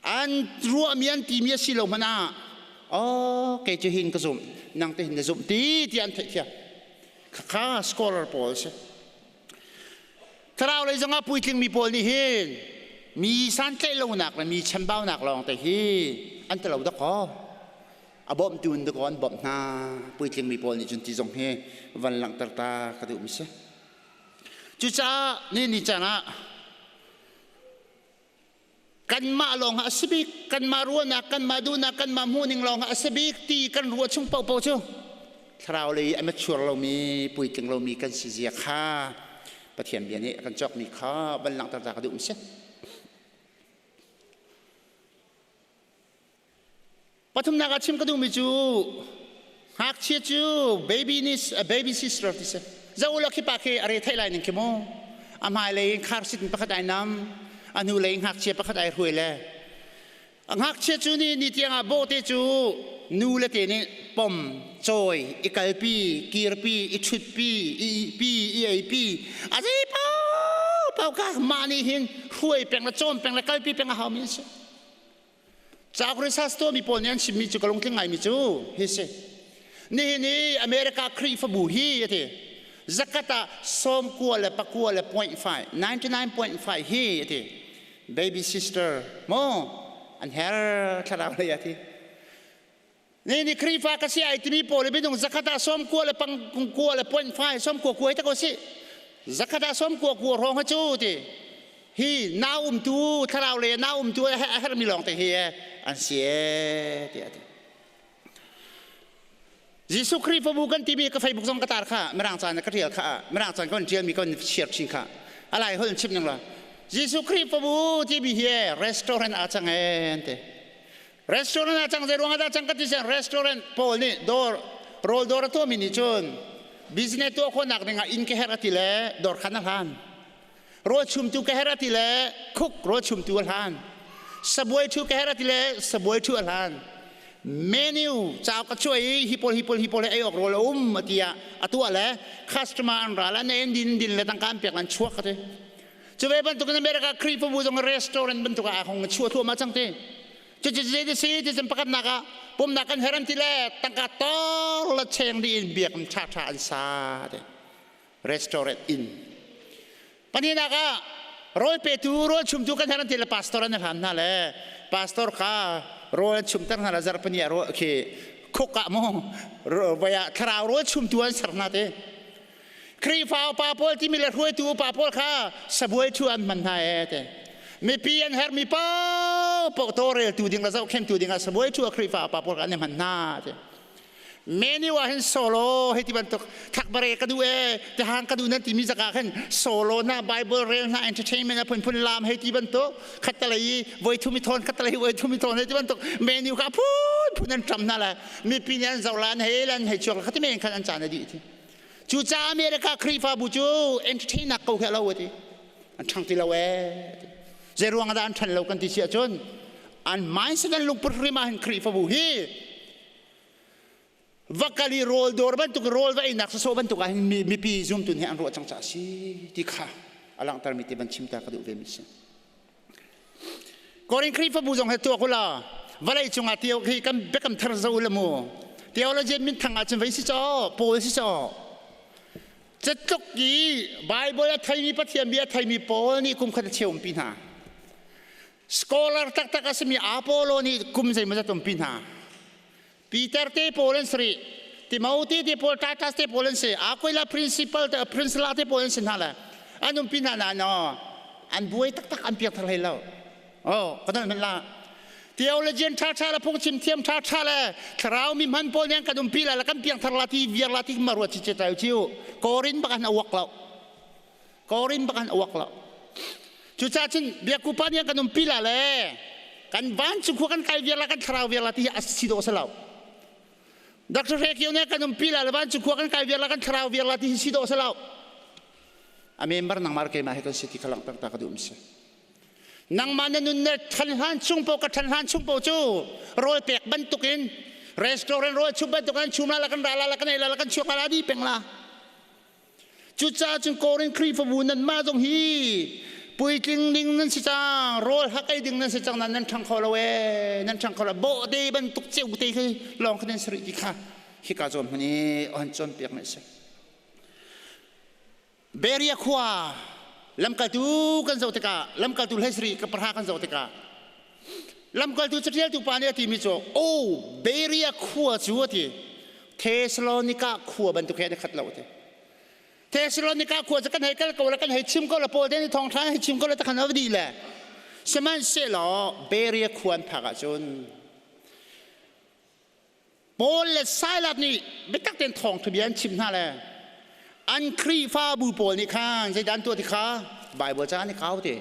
An ruahmi an timi a si lo hmanh ah oh kei cu hin ka zumh nang te hin na zumh ti ti an theih thiam khakha scholar pawl si thlarau lei zongah puitlingmi pawl nih hin mi santlaih lonak le mi chambaunak lawng te hi an ti lo dakaw a bawmhtu in dakaw an bawmh hna puitlingmi pawl nih cun ti zong hi van langhter ta ka duhmi si cucaah ni ni caan ah Kanmah lawng ah a si bik, kanmah ruahnak, kanmah duhnak, kanmah hmuhning lawng ah a si bik ti kan ruah chung paohpaoh cu thlarau lei a mature lomi, puitling lomi kan si zia kha Pathian bia nih a kan cawkmi kha van langhter ta ka duh si. Pathumnak ah chim ka duhmi cu ngakchia cu baby nih baby sister ti si. Zoh ulaw khi pa khi a re theih lai ning khi mu. A hmailei in car seat in pakhat ai nam, a hnulei in ngakchia pakhat ai hruai le. A ngakchia cu ni ni tiang ah bawhte cu nu le te nih pom, cawi, i kalpi, kirpi, i ṭhutpi, i ihpi, i eipi, a zei paohpaoh kha mah nih hin hruai peng le cawm peng le kalpi peng a haumi an si. Cauk research tuahmi pawl nih an chimmi cu ka lungtling ngaimi cu hi si. Nihin i America Khrihfabu hi a ti. Zakat ah sawmkua le pakua le point five, 99.5 hi a ti. Baby sister maw an her thlarau lei a ti. Ni ni Khrihfa ka si ai timi pawl i minung zakhat ah sawmkua le pangkua le point five sawmkua kua hi ta ko si. Zakhat ah sawmkua kua hrawng ha cu ti. Hi nau umtu thlarau le nau umtu a hermi lawng te hi an si e ti a ti. Jesuh Khrihfabu kan timi ka Facebook zong ka tar kha mirang caan ka tial kha mirang caan kan tial mi kan share chin kha alai hol chim ning la Jesuh Khrihfabu timi hi restaurant a chang en te Restaurant ah cang zei ruangah dah cang ka ti sian restaurant pawl nih dawr rawl dawr a tuahmi nih cun business tuah khawhnak dingah inn ka herh a ti le dawr khan a hlan. Rawl chumtu ka herh a ti le cook rawl chumtu a hlan. Sabuai thu ka herh a ti le sabuai thu a hlan. Menu cauk a chuai i hi pawl hi pawl hi pawl he ei awk rawl a um a ti ah a tuah le customer an ra le an din din le tangka an pek lan chuak ka ti. Cu ve bantukin America Khrihfabu zong restaurant bantuk ah hong chuah thluahmah cang ti. Cucu zei si ti cun pakhatnak ah pumnak kan her an ti le tangka tor la cheng dih in biakinn ṭhaṭha an sa ti. Restaurant inn. Pahnihnak ah rawl petu rawl chumtu kan her an ti le pastor an hlan hna le pastor kha rawl an chumter hna le zarhpini ah rawl khi khuk ah mu voi ah thlarau rawl chumtu an ser hna ti. Khrihfa upa pawl timi le hruaitu upa pawl kha sabuai thu an hman hna ee te. Mipi an herhmi paohpaoh tawlreltu ding le zohkhenhtu ding ah sabuai thu a Khrihfa upa pawl kha an i hman hna te. Menu ah hin solo hei ti bantuk thakbare ka duh ee tihang ka duh nan timi zaka khin solo na Bible rel na entertainment a phunphun lam hei ti bantuk khattalei i voi thum i thawn khattalei voi thum i thawn hei ti bantuk menu kha phun phun an ṭam hna le mipi nih an zoh la an hei lan hei chuak khati men khan an caan a dih ti. Cucaah America Khrihfabu cu entertain-nak ko khi a lo a ti. An ṭhang ti lo ee. Zei ruang dah an ṭhan lo kan ti si ahcun an mindset an lungput hrim ah hin Khrihfabu hi va kal i rawl dawr bantuk rawl va einak sawsawh bantuk ah hin mipi zumtu nih an ruah cang caah si ti kha a langhtermi te van chim ta ka duh ve mi si. Korin Khrihfabu zong he tuak ula vawlei cungah tio khi kan biakam thar zo ula mu theologian minthang ahcun vei si caw Paul si caw catluk i Bible a theimi Pathian bia a theimi Paul nih kum khat a cheu umpi hna scholar taktak a simi Apollo nih kum zeimawzat umpi hna Peter te pawl an si rih Timothy te pawl Titus te pawl an si Aquila principal te Priscilla te pawl an si hna le an umpi hna na no an buai taktak an piangthar hlei lo oh ka dal la theologian tha tha la phungchim thiam tha tha le thlarau mi hman pawl nih kan umpi la la kan piangthar la ti viar la ti ma ruat chi che tai chiu Korin bak an awak lo Korin bak an awak lo. Cucaah cun biakupa nih kan umpi la le kan vancung khua kan kai viar la kan thlarau viar la ti hi a si dawh si lo. Dr. Hre Kio nih kan umpi la le vancung khua kan kai viar la kan thlarau viar la ti hi si dawh si lo. A member nangmah keimah he kan si ti kha langhter ta ka duh si. Nangmah na nun na ṭhan hlan chung paoh ka ṭhan hlan chung paoh cu rawl pek bantukin restaurant rawl chum bantukin chum la la kan ra la la kan ei la la kan chuak la la di peng la. Cucaah cun Korin Khrihfabu nanmah zong hi puitling ding nan si cang, rawl hak ei ding nan si cang nan ṭhang kho lo ee, nan ṭhang kho lo. Bawhte bantuk ceute khi lawng kha nan si rih ti kha hika zawn hmun i an cawnpiak mi a si. Beria khua lamkaltu kan zoh tikah lamkaltu hlei ka pahra kan zoh tikah lamkaltu caṭialtu pa nih a timi cu o Beria khua cu a ti Thesalonika khua bantuk he an i khat lo ti. Thesalonika khua cu kan hei kal ko la kan hei chim ko la Paul te nih thawngṭha hei chim ko la takhan a di le sihmanhsehlaw Berea khua an phak ahcun Paul le Silas nih biatak tein thawngṭha bia an chim hna le an Khrihfabu pawl nih khan zeidah an tuah ti kha Bible ca an i kau ti.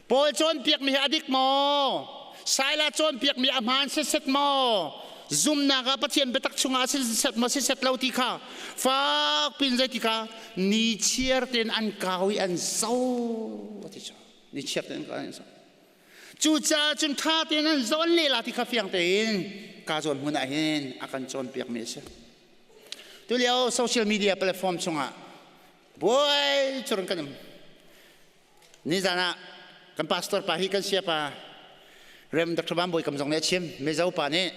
Paul cawnpiakmi hi a dik maw? Saila cawnpiakmi a hmaan sitset maw? Zumnak ah Pathian biatak chungah sitset maw sitset lo ti kha fak pin zei ti kha ni chiar tein an kau i an zo ti cu ni chiar tein an kau an zo cucaah cun ṭha tein an zawn lela ti kha fiang tein ka zawn hmun ah hin a kan cawnpiakmi a si tulio social media platform chungah buai curun kan um Nizan ah kan pastor pa hi kan siapa Rem Dr. Van Bawi Kam zong nih a chim. Mizo pa nih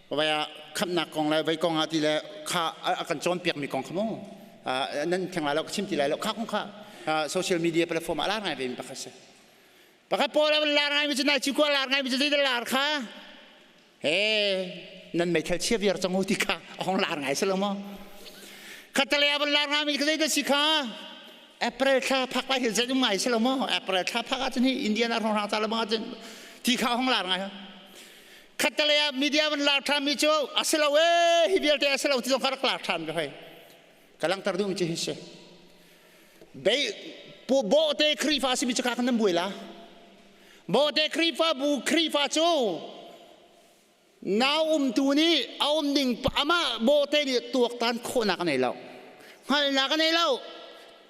vai ah khamhnak kong le vei kong ah ti le kha a kan cawnpiakmi kong kha mu nan theng lai lo ka chim ti lai lo kha kong kha social media platform ah lar ngai ve mi pakhat si. Pakhat pawl a lar ngai mi cu nai cikua lar ngai mi cu zeidah lar kha he nan meithal chia viar cang u ti kha a hong lar ngai si lo maw khatale a van lar ngai mi kha zeidah si kha April thla phak lai hi zei um ngai si lo maw April thla phak ahcun hi Indian a hrongrang ca le bang ahcun ti kha hong lar ngai khatale ah media van lar ṭhan mi cu a si lo ee hi vialte a si lo ti zong kha rak lar ṭhan ka hoi ka langhter duh mi cu hi si bei bawhte Khrihfa simi cu kha kan nan buai la Bawhte Khrihfabu Khrihfa cu nau umtu nih a um ding amah bawhte nih tuaktan khawhnak a nei lo. Hngalhnak a nei lo.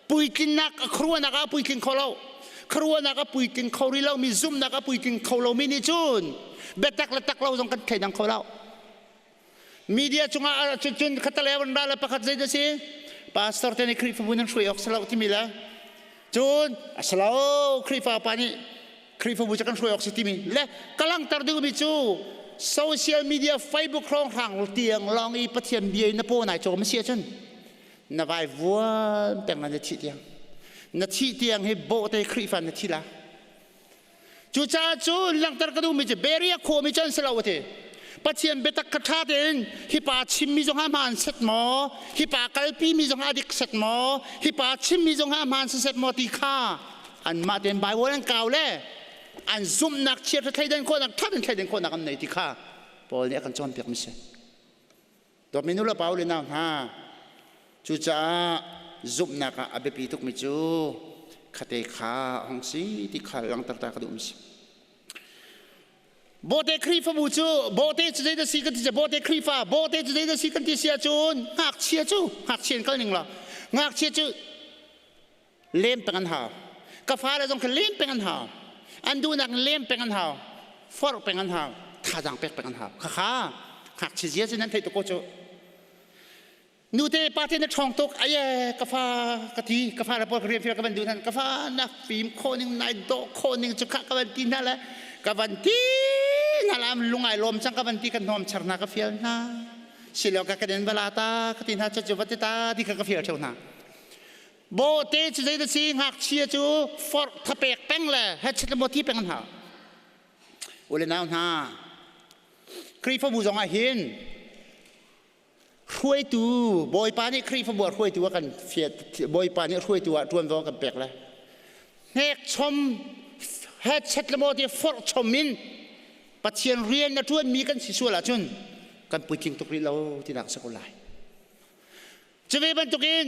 Puitlinnak a khuaruahnak ah puitling kho lo. Khuaruahnak a puitling kho rih lomi zumhnak a puitling kho lomi nih cun biatak le tak lo zong kan thleidang kho lo. Media cungah cun khatale van ra le pakhat zei dah si pastor te nih Khrihfabu nan hruai awk si lo timi le cun a si lo Khrihfa pa nih Khrihfabu cu kan hruai awk si timi le ka langhter duhmi cu social media Facebook hrawnghrang tiang lawng i Pathian bia in na paw nai cawm a si ahcun na vai vuan peng la na thih tiang na thih tiang hi bawhte Khrihfa na thi la Cucaah cu langhter ka duhmi cu Beria khuami cu an si lo a ti. Pathian biatak kha ṭha tein hi pa chimmi zong ah hmaan set maw, hi pa kalpimi zong ah dik set maw, hi pa chimmi zong ah hmaan set maw ti kha anmah tein Bible an kau le an zumhnak chiat thleidan khawhnak ṭha tein thleidan khawhnak an nei ti kha Paul nih a kan cawnpiakmi si. Dawtmi nu le pa u le nau hna, cucaah zumhnak ah a biapi tukmi cu khate kha a hung si ti kha langhter ta ka duhmi si. Bawhte Khrihfabu cu bawhte cu zeidah si kan ti bawhte Khrihfa bawhte cu zeidah si kan ti si ahcun ngakchia cu ngakchia in kal ning law ngakchia cu lem peng an hau. Ka fale zong kha lem peng an hau. An duhnak in lem peng an hau. Forh peng an hau. Thazaang pek peng an hau. Khakha ngakchia zia cu nan theih tuk ko cu. Nute pate na ṭhawng tuk aye ka fa ka ti ka fa le pawl ka rian fial ka van duh hna ka fa na fim khawh ning nai dawh khawh ning cu kha ka van ti hna le ka van ti hna la lungai lawm cang ka van ti ka hnom char hna ka fial hna silo ka ka den bala ta ka ti hna cu va ti ta ti kha ka fial ṭheu hna bawhte cu zei da si ngakchia cu forh thapek peng le headset le maw ti peng an hau ule nau hna Khrihfabu zong ah hin Hruaitu Bawipa nih Khrihfabu ah hruaitu a kan Bawipa nih hruaitu ah ṭuanvo a kan pek le hnekchom headset le maw ti forh chom in Pathian rian na ṭuanmi kan si sual ahcun kan puitling tuk rih lo tinak a si ko lai. Cuve bantukin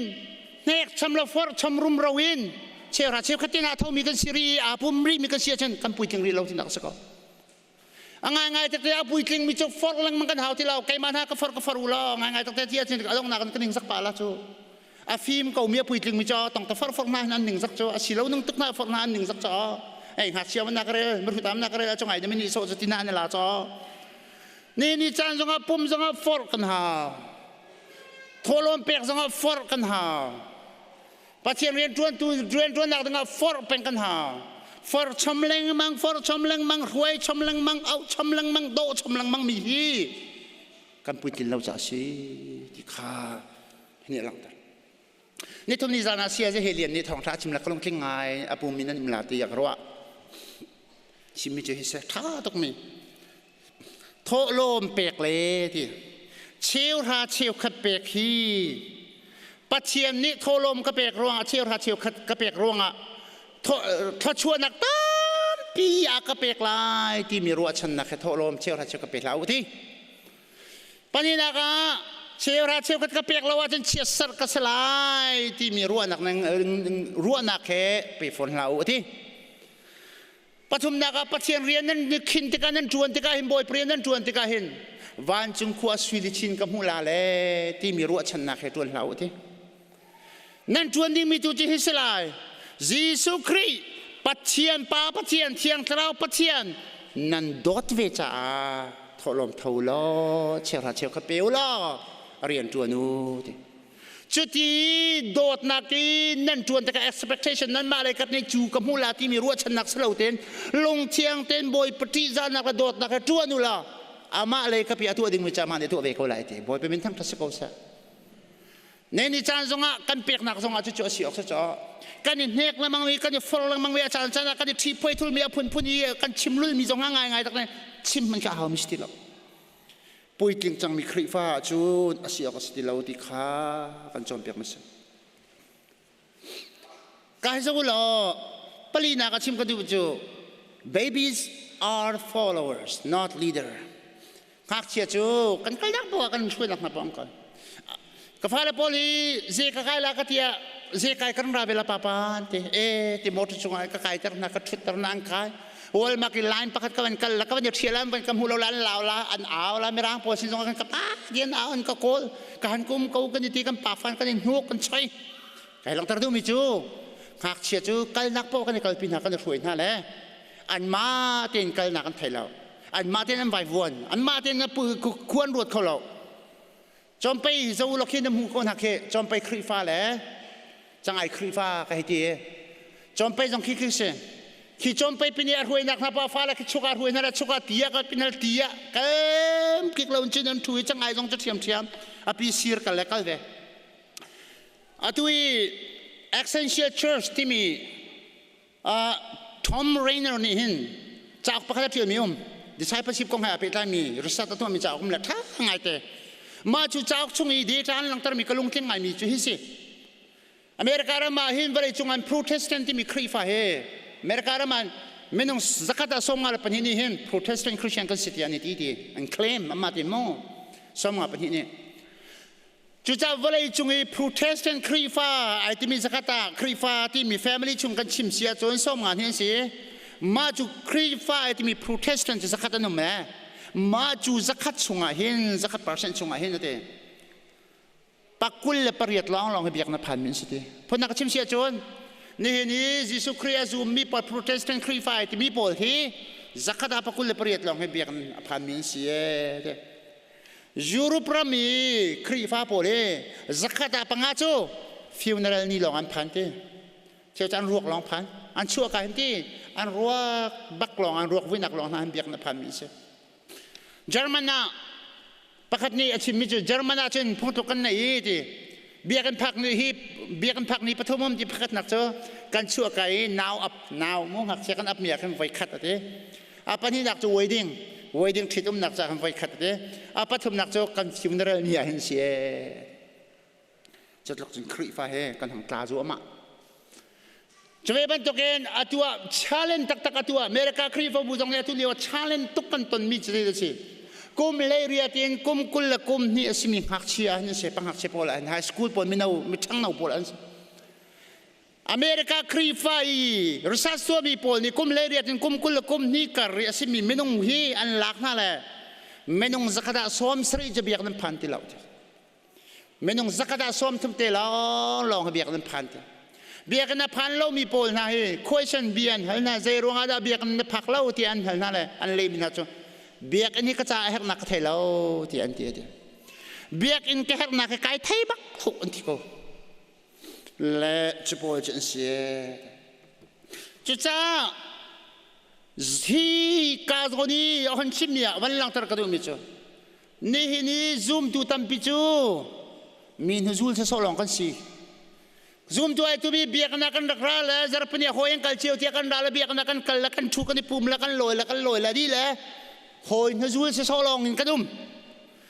hnekchom le forh chom rumro in cheuhra cheukhat tin ah thomi kan si rih i aa pum rihmi kan si ahcun kan puitling rih lo tinak a si ko. A ngaingai takte a puitling mi cu forh lengmang kan hau ti lo. Keimah hna ka forh ka forh u law ngaingai takte ti ahcun a donghnak in ka ningzak pah la cu. A fim ko mi a puitling mi cu tong ta forh forh hna hin an ningzak cu a si lo nung tuk hna forh hna an ningzak cu. Ei ngakchia man na ka rel mirhutam na ka rel cu ngai na min so cu tina an la cu. Ni ni caan zongah pum zongah forh kan hau. Thawlawm pek zongah forh kan hau. Pathian rianṭuantu rianṭuannak dingah forh peng kan hau. Forh chom lengmang, forh chom lengmang, hruai chom lengmang, auh chom lengmang, dawh chom lengmang mi hi kan puitlin lo caah a si ti kha hi nih a langhter. Nithum ni zan ah Saya Helian nih thawngṭha a chim le ka lungtling ngai a pum in an im la ti ka ruah. Chimmi cu hi se ṭha tukmi. Thawhlawm pek le ti cheuhra cheukhat pek hi Pathian nih thawhlawm ka pek ruangah cheuhra cheukhat ka pek ruangah thluachuahnak tampi a ka pek lai timi ruahchannak he thawhlawm cheuhra cheukhat pe hlah u ti. Pahnihnak ah cheuhra cheukhat ka pek lo ahcun chiatserh ka si lai timi ruahnak ruahnak he pe fawn hlah u ti. Pathumnak ah Pathian rian nan khin tikah nan ṭuan tikah hin Bawipa rian nan ṭuan tikah hin vancung khua sui lichin ka hmuh la le timi ruahchannak he ṭuan hlah u ti. Nan ṭuan dingmi tu cu hi si lai. Jesuh Khrih Pathian Pa Pathian Thiang Thlarau Pathian nan dawt ve caah thawhlawm tho law cheuhra cheukhat pe u law rian ṭuan u ti. Cuti dawtnak i nan ṭuan tikah expectation nanmah lei kap nih cu ka hmuh la timi ruahchannak si lo tein lungthiang tein Bawipa ṭihzahnak le dawtnak he ṭuan u law amah lei kap i a tuah dingmi cu amah nih a tuah ve ko lai ti Bawipa min thangṭhat si ko seh. Ne ni caan zongah kan peknak zongah cucu a si awk si caw. Kan i hnek lengmang mi, kan i for lengmang mi, a caan caan ah kan i ṭhiphuai thulmi a phunphun i kan chim lulmi zong ah ngaingai tak ne chim hmanh kha a hau mi si ti lo. Puitling cangmi Khrihfa ahcun a si awk a si ti lo ti kha kan cawnpiak mi si. Ka hi zoh law palinak a chim ka duh cu babies are followers not leader. Ngakchia cu kan kalnak poah kan hruainak hna poah kan. Ka fale pawl hi ze ka kai la ka tiah ze kai kan ra ve la papa te e ti motor chungah ka kai ter hna ka thut ter na an kai Walmart i line pakhat ka van kal la ka van i ṭhial an van ka hmu lo la an lau la an au la mirang pawl sin zong kan ka pa ti an au an ka kawl ka han kum ko kan i ti kan pa fan kan i hnuk kan choi kai langhter duhmi cu ngakchia cu kalnak paoh kan i kalpi hna kan i hruai hna le anmah tein kalnak an thei lo anmah tein an vaivuan anmah tein khuan ruat kho lo Cawmpei zo lo khi na hmuh ko hna khi Cawmpei Khrihfa le cangai Khrihfa ka hei ti i Cawmpei zong khi khi si khi Cawmpei pin i a hruainak hna pa fale khi chuk ah hruai hna le chuk ah ti ah kal pin ti ah kem kik lo in cun an ṭhu i cangai zong cu ṭhiamṭhiam a pi sir kal le kal ve atu i Essential Church timi Tom Rainer nih hin cauk pakhat a ṭialmi um discipleship kong he aa pehtlaimi research a tuahmi cauk um le ṭha ngaite. Mah cu cauk chung i data an langhtermi ka lungtling ngaimi cu hi si. America ram ah hin vawleicung an Protestant timi Khrihfa hi America ram ah minung zakhat ah 52 nih hin Protestant Christian kan si tiah an i ti ti an claim amah ti maw 52 nih. Cucaah vawleicung i Protestant Khrihfa ai timi zakhat ah Khrihfa timi family chung kan chim si ahcun 50 hi an si. Mah cu Khrihfa timi Protestant cu zakhat an um e. Mah cu zakhat chungah hin zakhat percent chungah hin ati. 28 lawnglawng hi biaknak phanmi an si ti. Phunnak ka chim si ahcun nihin i Jesuh Khrih a zummi pawl Protestant Khrihfa ai timi pawl hi zakhat ah 28 lawng hi biakinn a phanmi an si ee ti. Europe ram i Khrihfa pawl hi zakhat ah panga cu funeral ni lawng an phan ti. Cheu cu an ruak lawng phan. An chuah ka hin ti an ruak bak lawng an ruak vuinak lawng hna an biakinn a phanmi an si. German ah pakhat nih a chimmi cu German ah cun phungtluk kan nei i ti biakinn phak ni hi biakinn phak ni pathum um ti pakhatnak cu kan chuah ka i nau ap nau mu ngakchia kan ap mi ah khan voi khat a ti. A pahnihnak cu wedding wedding ṭhit umnak ca khan voi khat a ti. A pathumnak cu kan funeral ni ah hin si ee. Cutluk cun Khrihfa he kan hong tla zuahmah. Cuve bantukin atu ah challenge taktak atu ah America Khrihfabu zong nih atu lio ah challenge tuk kan tonmi cu a si. Kum leiriat in kum 20 le kum hnih a simi ngakchia an si, pangakchia pawl an high school pawl mino miṭhangno pawl an si. America Khrihfa i research tuahmi pawl nih kum 18 in kum 20 le kum hnih kar i a simi minung hi an lak hna le minung zakhat ah 70 cu biak nan phan ti lo. Minung zakhat ah 30 te lawnglawng hi biakinn an phan ti. Biakinn a phan lomi pawl hna hi question bia an hal hna, zei ruangah dah biakinn na phak lo tiah an hal hna le an lehmi hna cu biakinn hi ka caah a herhnak ka thei lo tiah an ti a ti. Biakinn ka herhnak hi kai thei bak thuk an ti ko. Le cu pawl cu an si. Cucaah hi ka zawn i a hon chimmi ah van langhter ka duhmi cu Nihin i zumtu tampi cu mi hnuzul sawsawh lawng kan si. Zumtu ai tumi biaknak kan rak ra le zarhpini hawi an kal cio tiah kan ra le biaknak kan kal le kan thu kan i pum le kan lawi le kan lawi le dih le hawi hnuzul sawsawh lawng in kan um.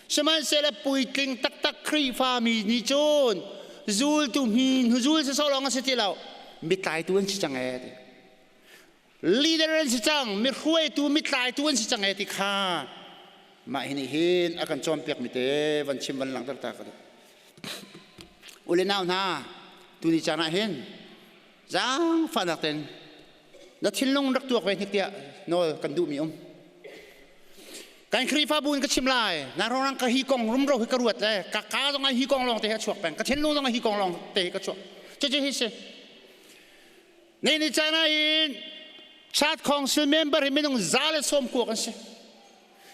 Sihmanhsehlaw puitling taktak Khrihfa mi nih cun zultu mi hnuzul sawsawh lawng an si ti lo. Mitlaitu an si cang ee ti. Leader an si cang, mi hruaitu, mi tlaitu an si cang e ti kha mah hi nih hin a kan cawnpiak mi te van chim van langhter ta ka duh. Ule nau hna, tuni caan ah hin zaangfahnak ten na thinlung rak tuak ve hnik tiah nawl kan duhmi um. Kan Khrihfabu in ka chim lai. Na rorang ka hi kong rumro hi ka ruat le ka ka zong hi kong lawng te hi a chuak peng. Ka thinlung zong hi kong lawng te hi ka chuak. Cucu hi si. Ni ni caan ah hin Church Council member hi minung 190 kan si.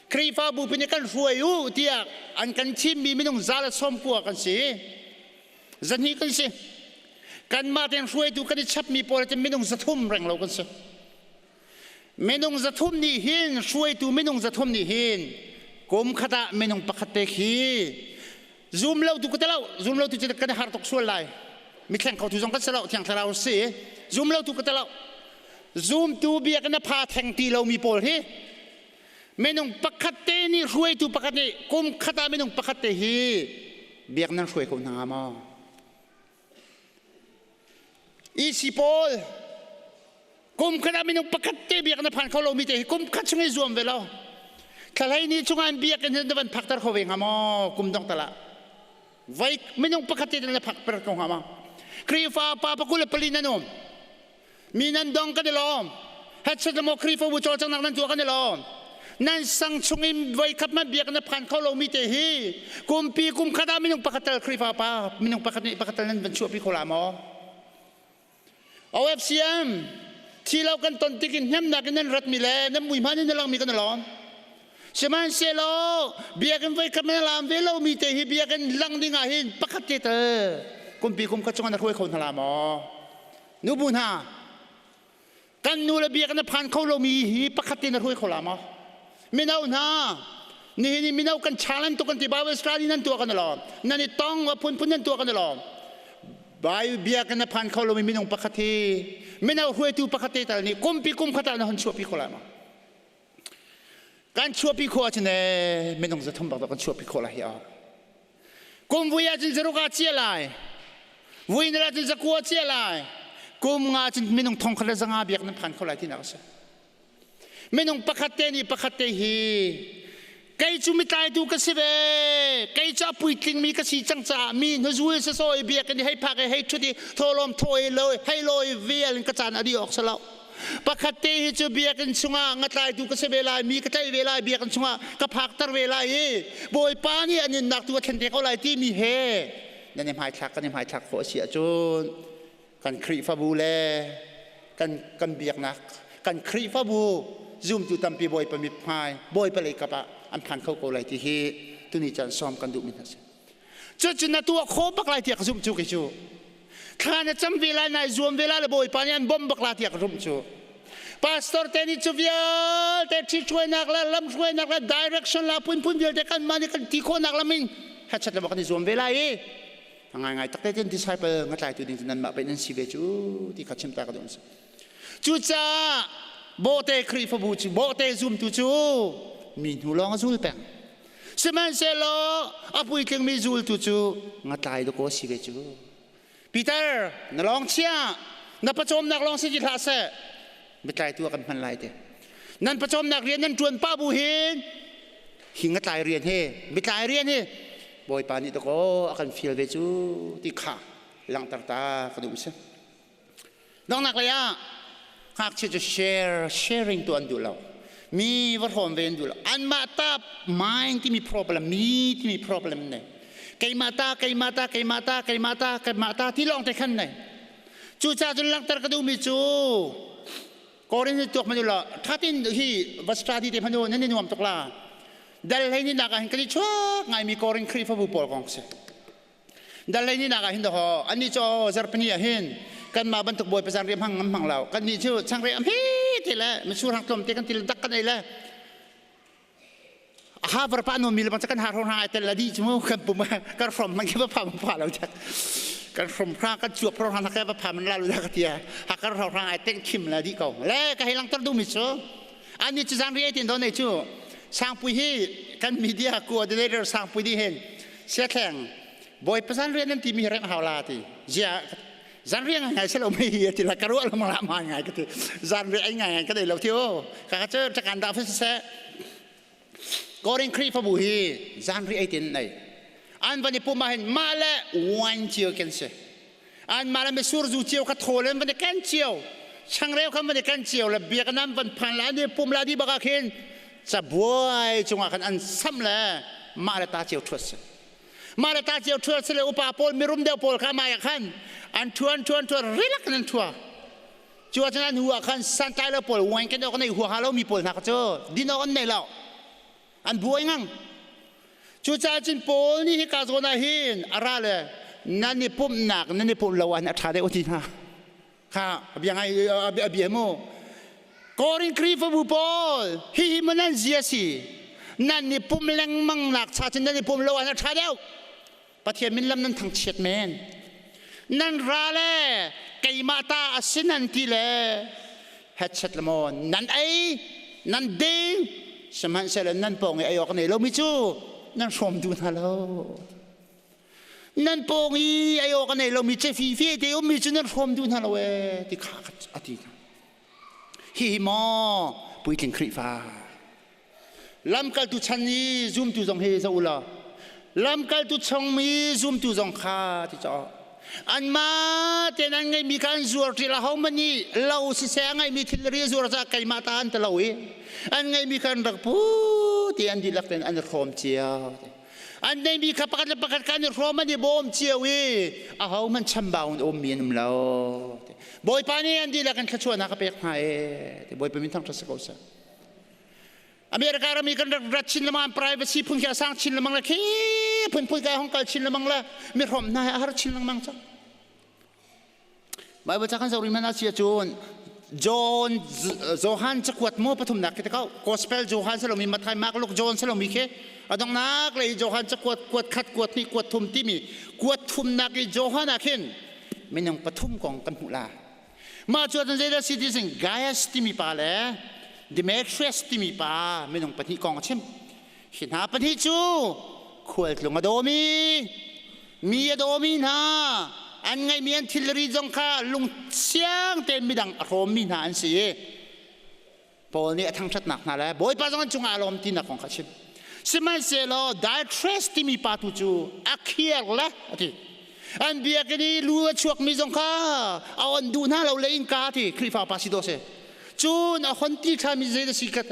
Khrihfabu pi nih kan hruai u tiah an kan thimmi minung 190 kan si. 200 kan si. Kanmah tein hruaitu kan i chapmi pawl cu minung 300 reng lo kan si. Minung 300 nih hin hruaitu minung 300 nih hin kum khat ah minung pakhat te khi zum lo tu ka telo zum lo tu cu kan har tuk sual lai mithleng kho tu zong kan si lo thiang thlarau si zum lo tu ka telo zumtu biakinn a pha theng ti lomi pawl hi minung pakhat te nih hruaitu pakhat nih kum khat ah minung pakhat te hi biak nan hruai ko hna maw? EC pawl kum khat ah minung pakhat te biak na phan kho lomi te hi kum khat chung i zuam ve lo. Thlalei ni chungah in biakinn na van phakter kho ve hnga maw kum dong tal ah? Voi minung pakhat te na phak per ko hnga maw? Khrihfa pa 24 nan um. Mi nan dong kan i lawm. Headset maw Khrihfabu cawlcanghnak nan tuah kan i lawm. Nan sang chung in voi khat man biak na phan kho lomi te hi kumpi kum khat ah minung pakhat tal Khrihfa pa minung pakhat nih pakhat tal nan van chuahpi kho la maw? OFCM thi lo kan ton tik in hnemnak in nan ratmi le nan mui hman in na langmi kan i lawm. Sihmanhsehlaw biakinn voi khat man lam ve lomi te hi biakinn lang ding ah hin pakhat te tal kumpi kum khat chung na hruai kho hna la maw? Nubu hna, kan nu le biakinn a phan kho lomi hi pakhat te na hruai kho la maw? Mino hna, nihin i mino kan challenge tuk kan ti Bible study nan tuah kan i lawm. Nan i tong a phunphun nan tuah kan i lawm. Bai biakinn a phan kho lomi minung pakhat hi mino hruaitu pakhat te tal nih kumpi kum khat ah na hon chuahpi kho lai maw? Kan chuahpi khawh ahcun ee minung 300 bak kan chuahpi khawh lai hi a. Kum vui ahcun 600 ah cia lai. Vui na ahcun 900 cia lai. Kum nga cun minung 1500 biak nan phan kho lai tinak a si. Minung pakhat te nih pakhat te hi kei cu mitlaitu ka si ve kei cu a puitlingmi ka si cang caah mi hnuzul sasawi biakinn i hei phak i hei ṭhut i thawhlawm thaw i lo hei lawi vial in ka caan a dih awk si lo. Pakhat te hi cu biakinn chungah ngatlaitu ka si ve lai, mi ka tlaih ve lai, biakinn chungah ka phakter ve lai i Bawipa nih a nunnak tu a thlen te ko lai timi he nan i hmaithlak kan i hmaithlak khawh a si ahcun kan Khrihfabu le kan kan biaknak kan Khrihfabu zumtu tampi Bawipa mithmai Bawipa lei kap ah an phan kho ko lai ti hi tuni caan sawm kan duhmi hna si. Cucu na tuah kho bak lai tiah ka zumh cu kei cu. Thla na cam ve lai, nai zuam ve lai le Bawipa nih an bawmh bak la tiah ka zumh cu. Pastor te nih cu vialte ṭhithruainak le lamhruainak le direction la phunphun vialte kanmah nih kan ti khawhnak lam in hachat le kan i zuam ve lai i a ngaingai takte ten disciple ngatlaitu ding cu nanmah pei nan si ve cu ti kha chim ta ka duh. Cucaah bawhte Khrihfabu cu bawhte zumtu cu mi hnu lawng a zul peng. Sihmanhsehlaw a puitlingmi zultu cu ngatlai dakaw si ve cu. Peter, na lawng chia, na pawcawmnak lawng si ti hlah seh, biatlaitu ah kan hman lai te. Nan pawcawmnak rian nan ṭuan pah bu hin hi ngatlai rian hi, biatlai rian hi Bawipa nih dakaw a kan fial ve cu ti kha langhter ta ka duh si. Donghnak lei ah ngakchia cu share sharing tu an duh lo. Mi va hrawm ve an duh lo. Anmah ta mind timi problem, mi timi problem nei. Keimah ta, keimah ta, keimah ta, keimah ta, keimah ta ti lawng te khan nei. Cucaah cun langhter ka duhmi cu Korin hi tuak manu la thatin hi va study te manu nan i nuam tuk la. Dal hlei ni nak ah hin kan i chuak ngaimi Korin Khrihfabu pawl kong si. Dal ni nak ah hin daw annih cu zarpani ah hin kanmah bantuk bawi pazan riam hang hmang lo kannih cu changreu am hi ti le mitsur hang tlawm te kan til dak kan ei le ha var pa no mi le bang kan har hong ai tel la di chu kan pum kan from man ke ba pham pha lo chak kan from hra kan chuap hro hang ka ba pham la lu da ka tia ha kan ro hang ai ten khim la di ko le ka hei lang tar du mi chu ani chu zang ri tin do nei chu sangpui hi kan media coordinator sangpui di hen Siathleng bawipa zan rian nan timi hi reng hau la ti zia zan rian ngai ngai selo mei hi ti la ka ruah lo la ma ngai ka ti zan rian ai ngai ngai ka dei lo ti o ka ka chu takan da fa se Korin Khrihfabu hi zan ri ai tin nei an van i pum ah hin mah le wine cio ken si an mah le misur zu cio kha thawl in van i ken cio changreu khan van i ken cio le biakinn an van phan la an i pum la di bak ah khin cabuai cungah khan an sam le mah le ta cio ṭhuat si mah le ta cio ṭhuat si le upa pawl mirum deuh pawl kha mah ah khan an ṭhuan ṭhuan ṭhuan rilak in an ṭhua cu ah cun an hu ah khan santlai lo pawl wine ken awk an ei huaha lo mi pawl hna kha cu din awk an nei lo an buai ngang Cucaah cun Paul nih hika zawn ah hin a ra le nan i pumhnak nan i pumh lo ah hin a ṭha deuh a ti hna. Kha a bia ngai a bia mu. Korin Khrihfabu pawl hihi maw nan zia si nan i pum lengmang nak cha cun nan i pum lo ah hin a ṭha deuh. Pathian min lam nan thangchiat men. Nan ra le keimah ta a si nan ti le hetchet le maw nan ei nan ding sihmanhsehlaw nan pawng i ei awk nei lomi cu nan hrawm duh hna lo nan pawng i ei awk a nei lomi cefife te ummi cu nan hrawm duh hna lo ee ti kha a ti hna hihi maw puitling Khrihfa lamkaltu chan i zumtu zong hi zoh u law lamkaltu chungmi zumtu zong kha ti caw anmah tein an ngeihmi kha an zuar ṭi la hohmanh nih lo siseh a ngeihmi thilri a zuar caah keimah ta an ti lo i an ngeihmi kha an rak pu ti an dihlak tein an i hrawm cio an neihmi kha pakhat le pakhat kha an i hrawm an i bawm cio i ahohmanh chambau in ummi an um lo Bawipa nih an dihlak in thluachuahnak a pek hna e Bawipa min thangṭhat si ko seh America ram i kan rak rat chin lengmang privacy phun khi a sang chin lengmang le khi phunphun ka hong kal chin lengmang le mi hrawm hna he a har chin lengmang cang Bible ca kan zoh rih man a si ahcun John Johan cakuat maw pathumnak khi te kau Gospel Johan salomi Matthai Mark Luke John salomi khi adongnak lei Johan cakuat kuat khat kuat hnih kuat thum timi kuat thumnak i Johan ah khin minung pathum kong kan hmuh la Mah cu ahcun zeidah si ti sin Gaius timi pa le Demetrius timi pa minung pahnih kong a chim. Hi hna pahnih cu khualtlung a dawmi, mi a dawmi hna, an ngeihmi an thilri zong kha lungsiang tein midang a hrawmmi hna an si i Paul nih a thangṭhatnak hna le Bawipa zong an cungah a lawm tinak kong kha a chim. Sihmanhsehlaw Diotrephes timi pa tu cu a khiar le a ti. An biakinn i lu a chuakmi zong kha a on duh hna lo le innka ti Khrihfa pa si dawh si. Cun a hon ti ṭhami zei na si khat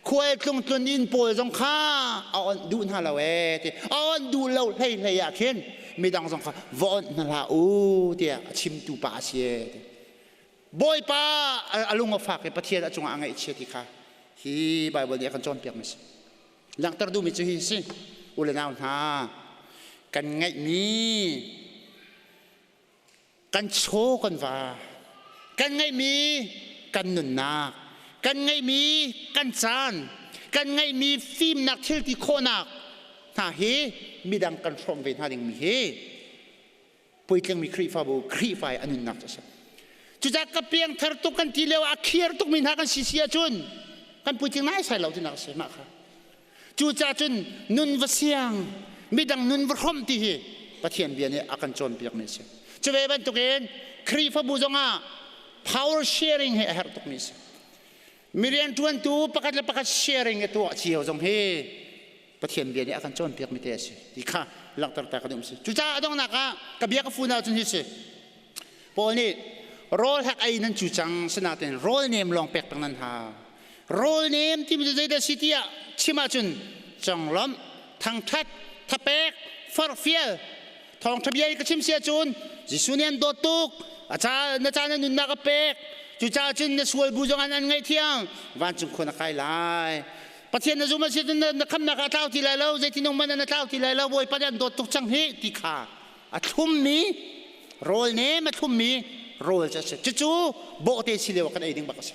khual tlung tlun inn pawl zong kha a onh duh hna lo ee ti a onh duh lo hlei hlei ah khin midang zong kha va onh hna hlah u tiah a chimtu pa a si ee ti. Bawipa a lung a fak i Pathian a cungah a ngaihchia ti kha hi Baibal nih a kan cawnpiakmi a si. Langhter duhmi cu hi si u le nau hna kan ngeihmi kan chaw kan va kan ngeihmi kan nunnak kan ngeihmi kan caan kan ngeihmi fimnak thilti khawhnak hna hi midang kan hrawm ve hna dingmi hi puitlingmi Khrihfabu Khrihfa i a nunnak cu a si. Cucaah ka piangthar tuk kan ti lio ah a khiar tukmi hna kan si si ahcun kan puitling naisai lo tinak a si mah kha. Cucaah cun nun va siang midang nun va hrawmh ti hi Pathian bia nih a kan cawnpiakmi a si. Cu ve bantukin Khrihfabu zongah power sharing hi a herh tukmi a si. Mi rianṭuantu pakhat le pakhat sharing i tuah cio zong hi Pathian bia nih a kan cawnpiakmi te a si ti kha langhter ta ka duh si. Cucaah a donghnak ah ka bia ka fun ahcun hi si. Paul nih rawl hak ei nan cu cang sinain rawl nem lawng pek peng nan hau. Rawl nem timi cu zeidah si tiah chim ahcun conglawmh, thangṭhat, thapek, forhfial, thawngṭha bia i ka chim si ahcun Jesuh nih an dawt tuk a ca na ca na nunnak a pek cucaah cun na sual bu zong an an ngaihthiam vancung khua na kai lai Pathian na zum a si cun na khamnak a tlau ti lai lo zeitin man na tlau ti lai lo Bawipa nih an dawt tuk cang hi ti kha a thlummi rawl nem a thlummi rawl cu a si cucu bawhte si lio kan ei ding bak a si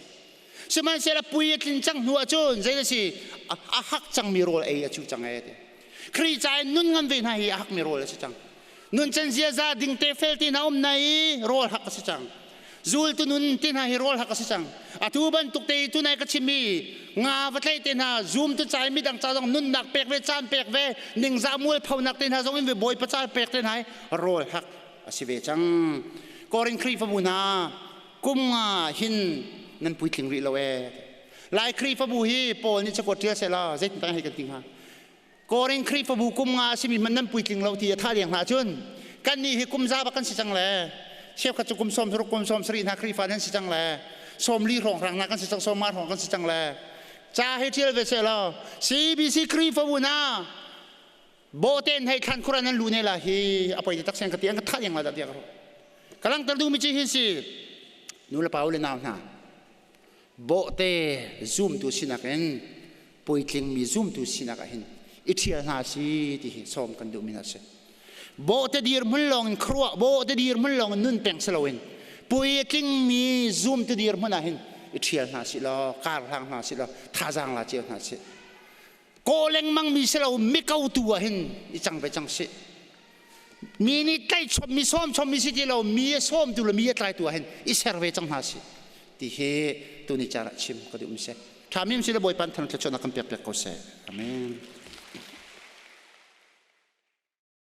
sihmanhsehlaw pui a tlin cang hnu ahcun zei a si a hak cangmi rawl ei a cu cang e ti Khrih ca in nun ngam ve hna hi a hakmi rawl a si cang nun can ziaza ding te fel te hna um na i rawl hak a si cang zultu nun te hna hi rawl hak a si cang atu bantuk te tunai ka chimmi nga va tlaih te hna zum tu cai midang ca zong nunnak pek ve caan pek ve ningzah mual phonak te hna zong in ve bawipa ca pek te hna hi rawl hak a si ve cang Korin Khrihfabu hna kum nga hin nan puitling rih lo ee Lai Khrihfabu hi Paul nih cakuat ṭial sehla zeitin tang hei kan ti hnga Korin Khrihfabu kum nga a simi hmanh nan puitling lo ti a tha leng hna cun kannih hi kum za bak kan si cang le cheukhat cu kum 60 kum 70 hna Khrihfa nan si cang le 40 hrawnghrang hna kan si cang 50 hrawng kan si cang le ca hei ṭial ve seh law CBC Khrihfabu hna bawhten hei thlan khur nan lu ne la hi a poi te tak sen ka ti an ka tha leng la dah tiah ka ruah ka langhter duhmi ci hi si nu le pa u le nau hna bawhte zumtu sinak in puitlingmi zumtu sinak ah hin i ṭhial hna si ti hi sawm kan duhmi hna si. Bawhte dirhmun lawng in khuaruah, bawhte dirhmun lawng in nun peng si loin puitlingmi zumtu dirhmun ah hin i ṭhial hna si law, kar hlang hna si law, thazaang la cio hna si. Kaw lengmang mi si lo mikotu ah hin i cang ve cang si. Mi nih tlaihchom mi sawmchom mi si ti lo mi a sawmtu le mi a tlaitu ah hin i ser ve cang hna si ti hi tuni caan ah chim ka duh mi si. Ṭha mi si le Bawipa thang thluachuahnak kan pek piak ko seh. Amen.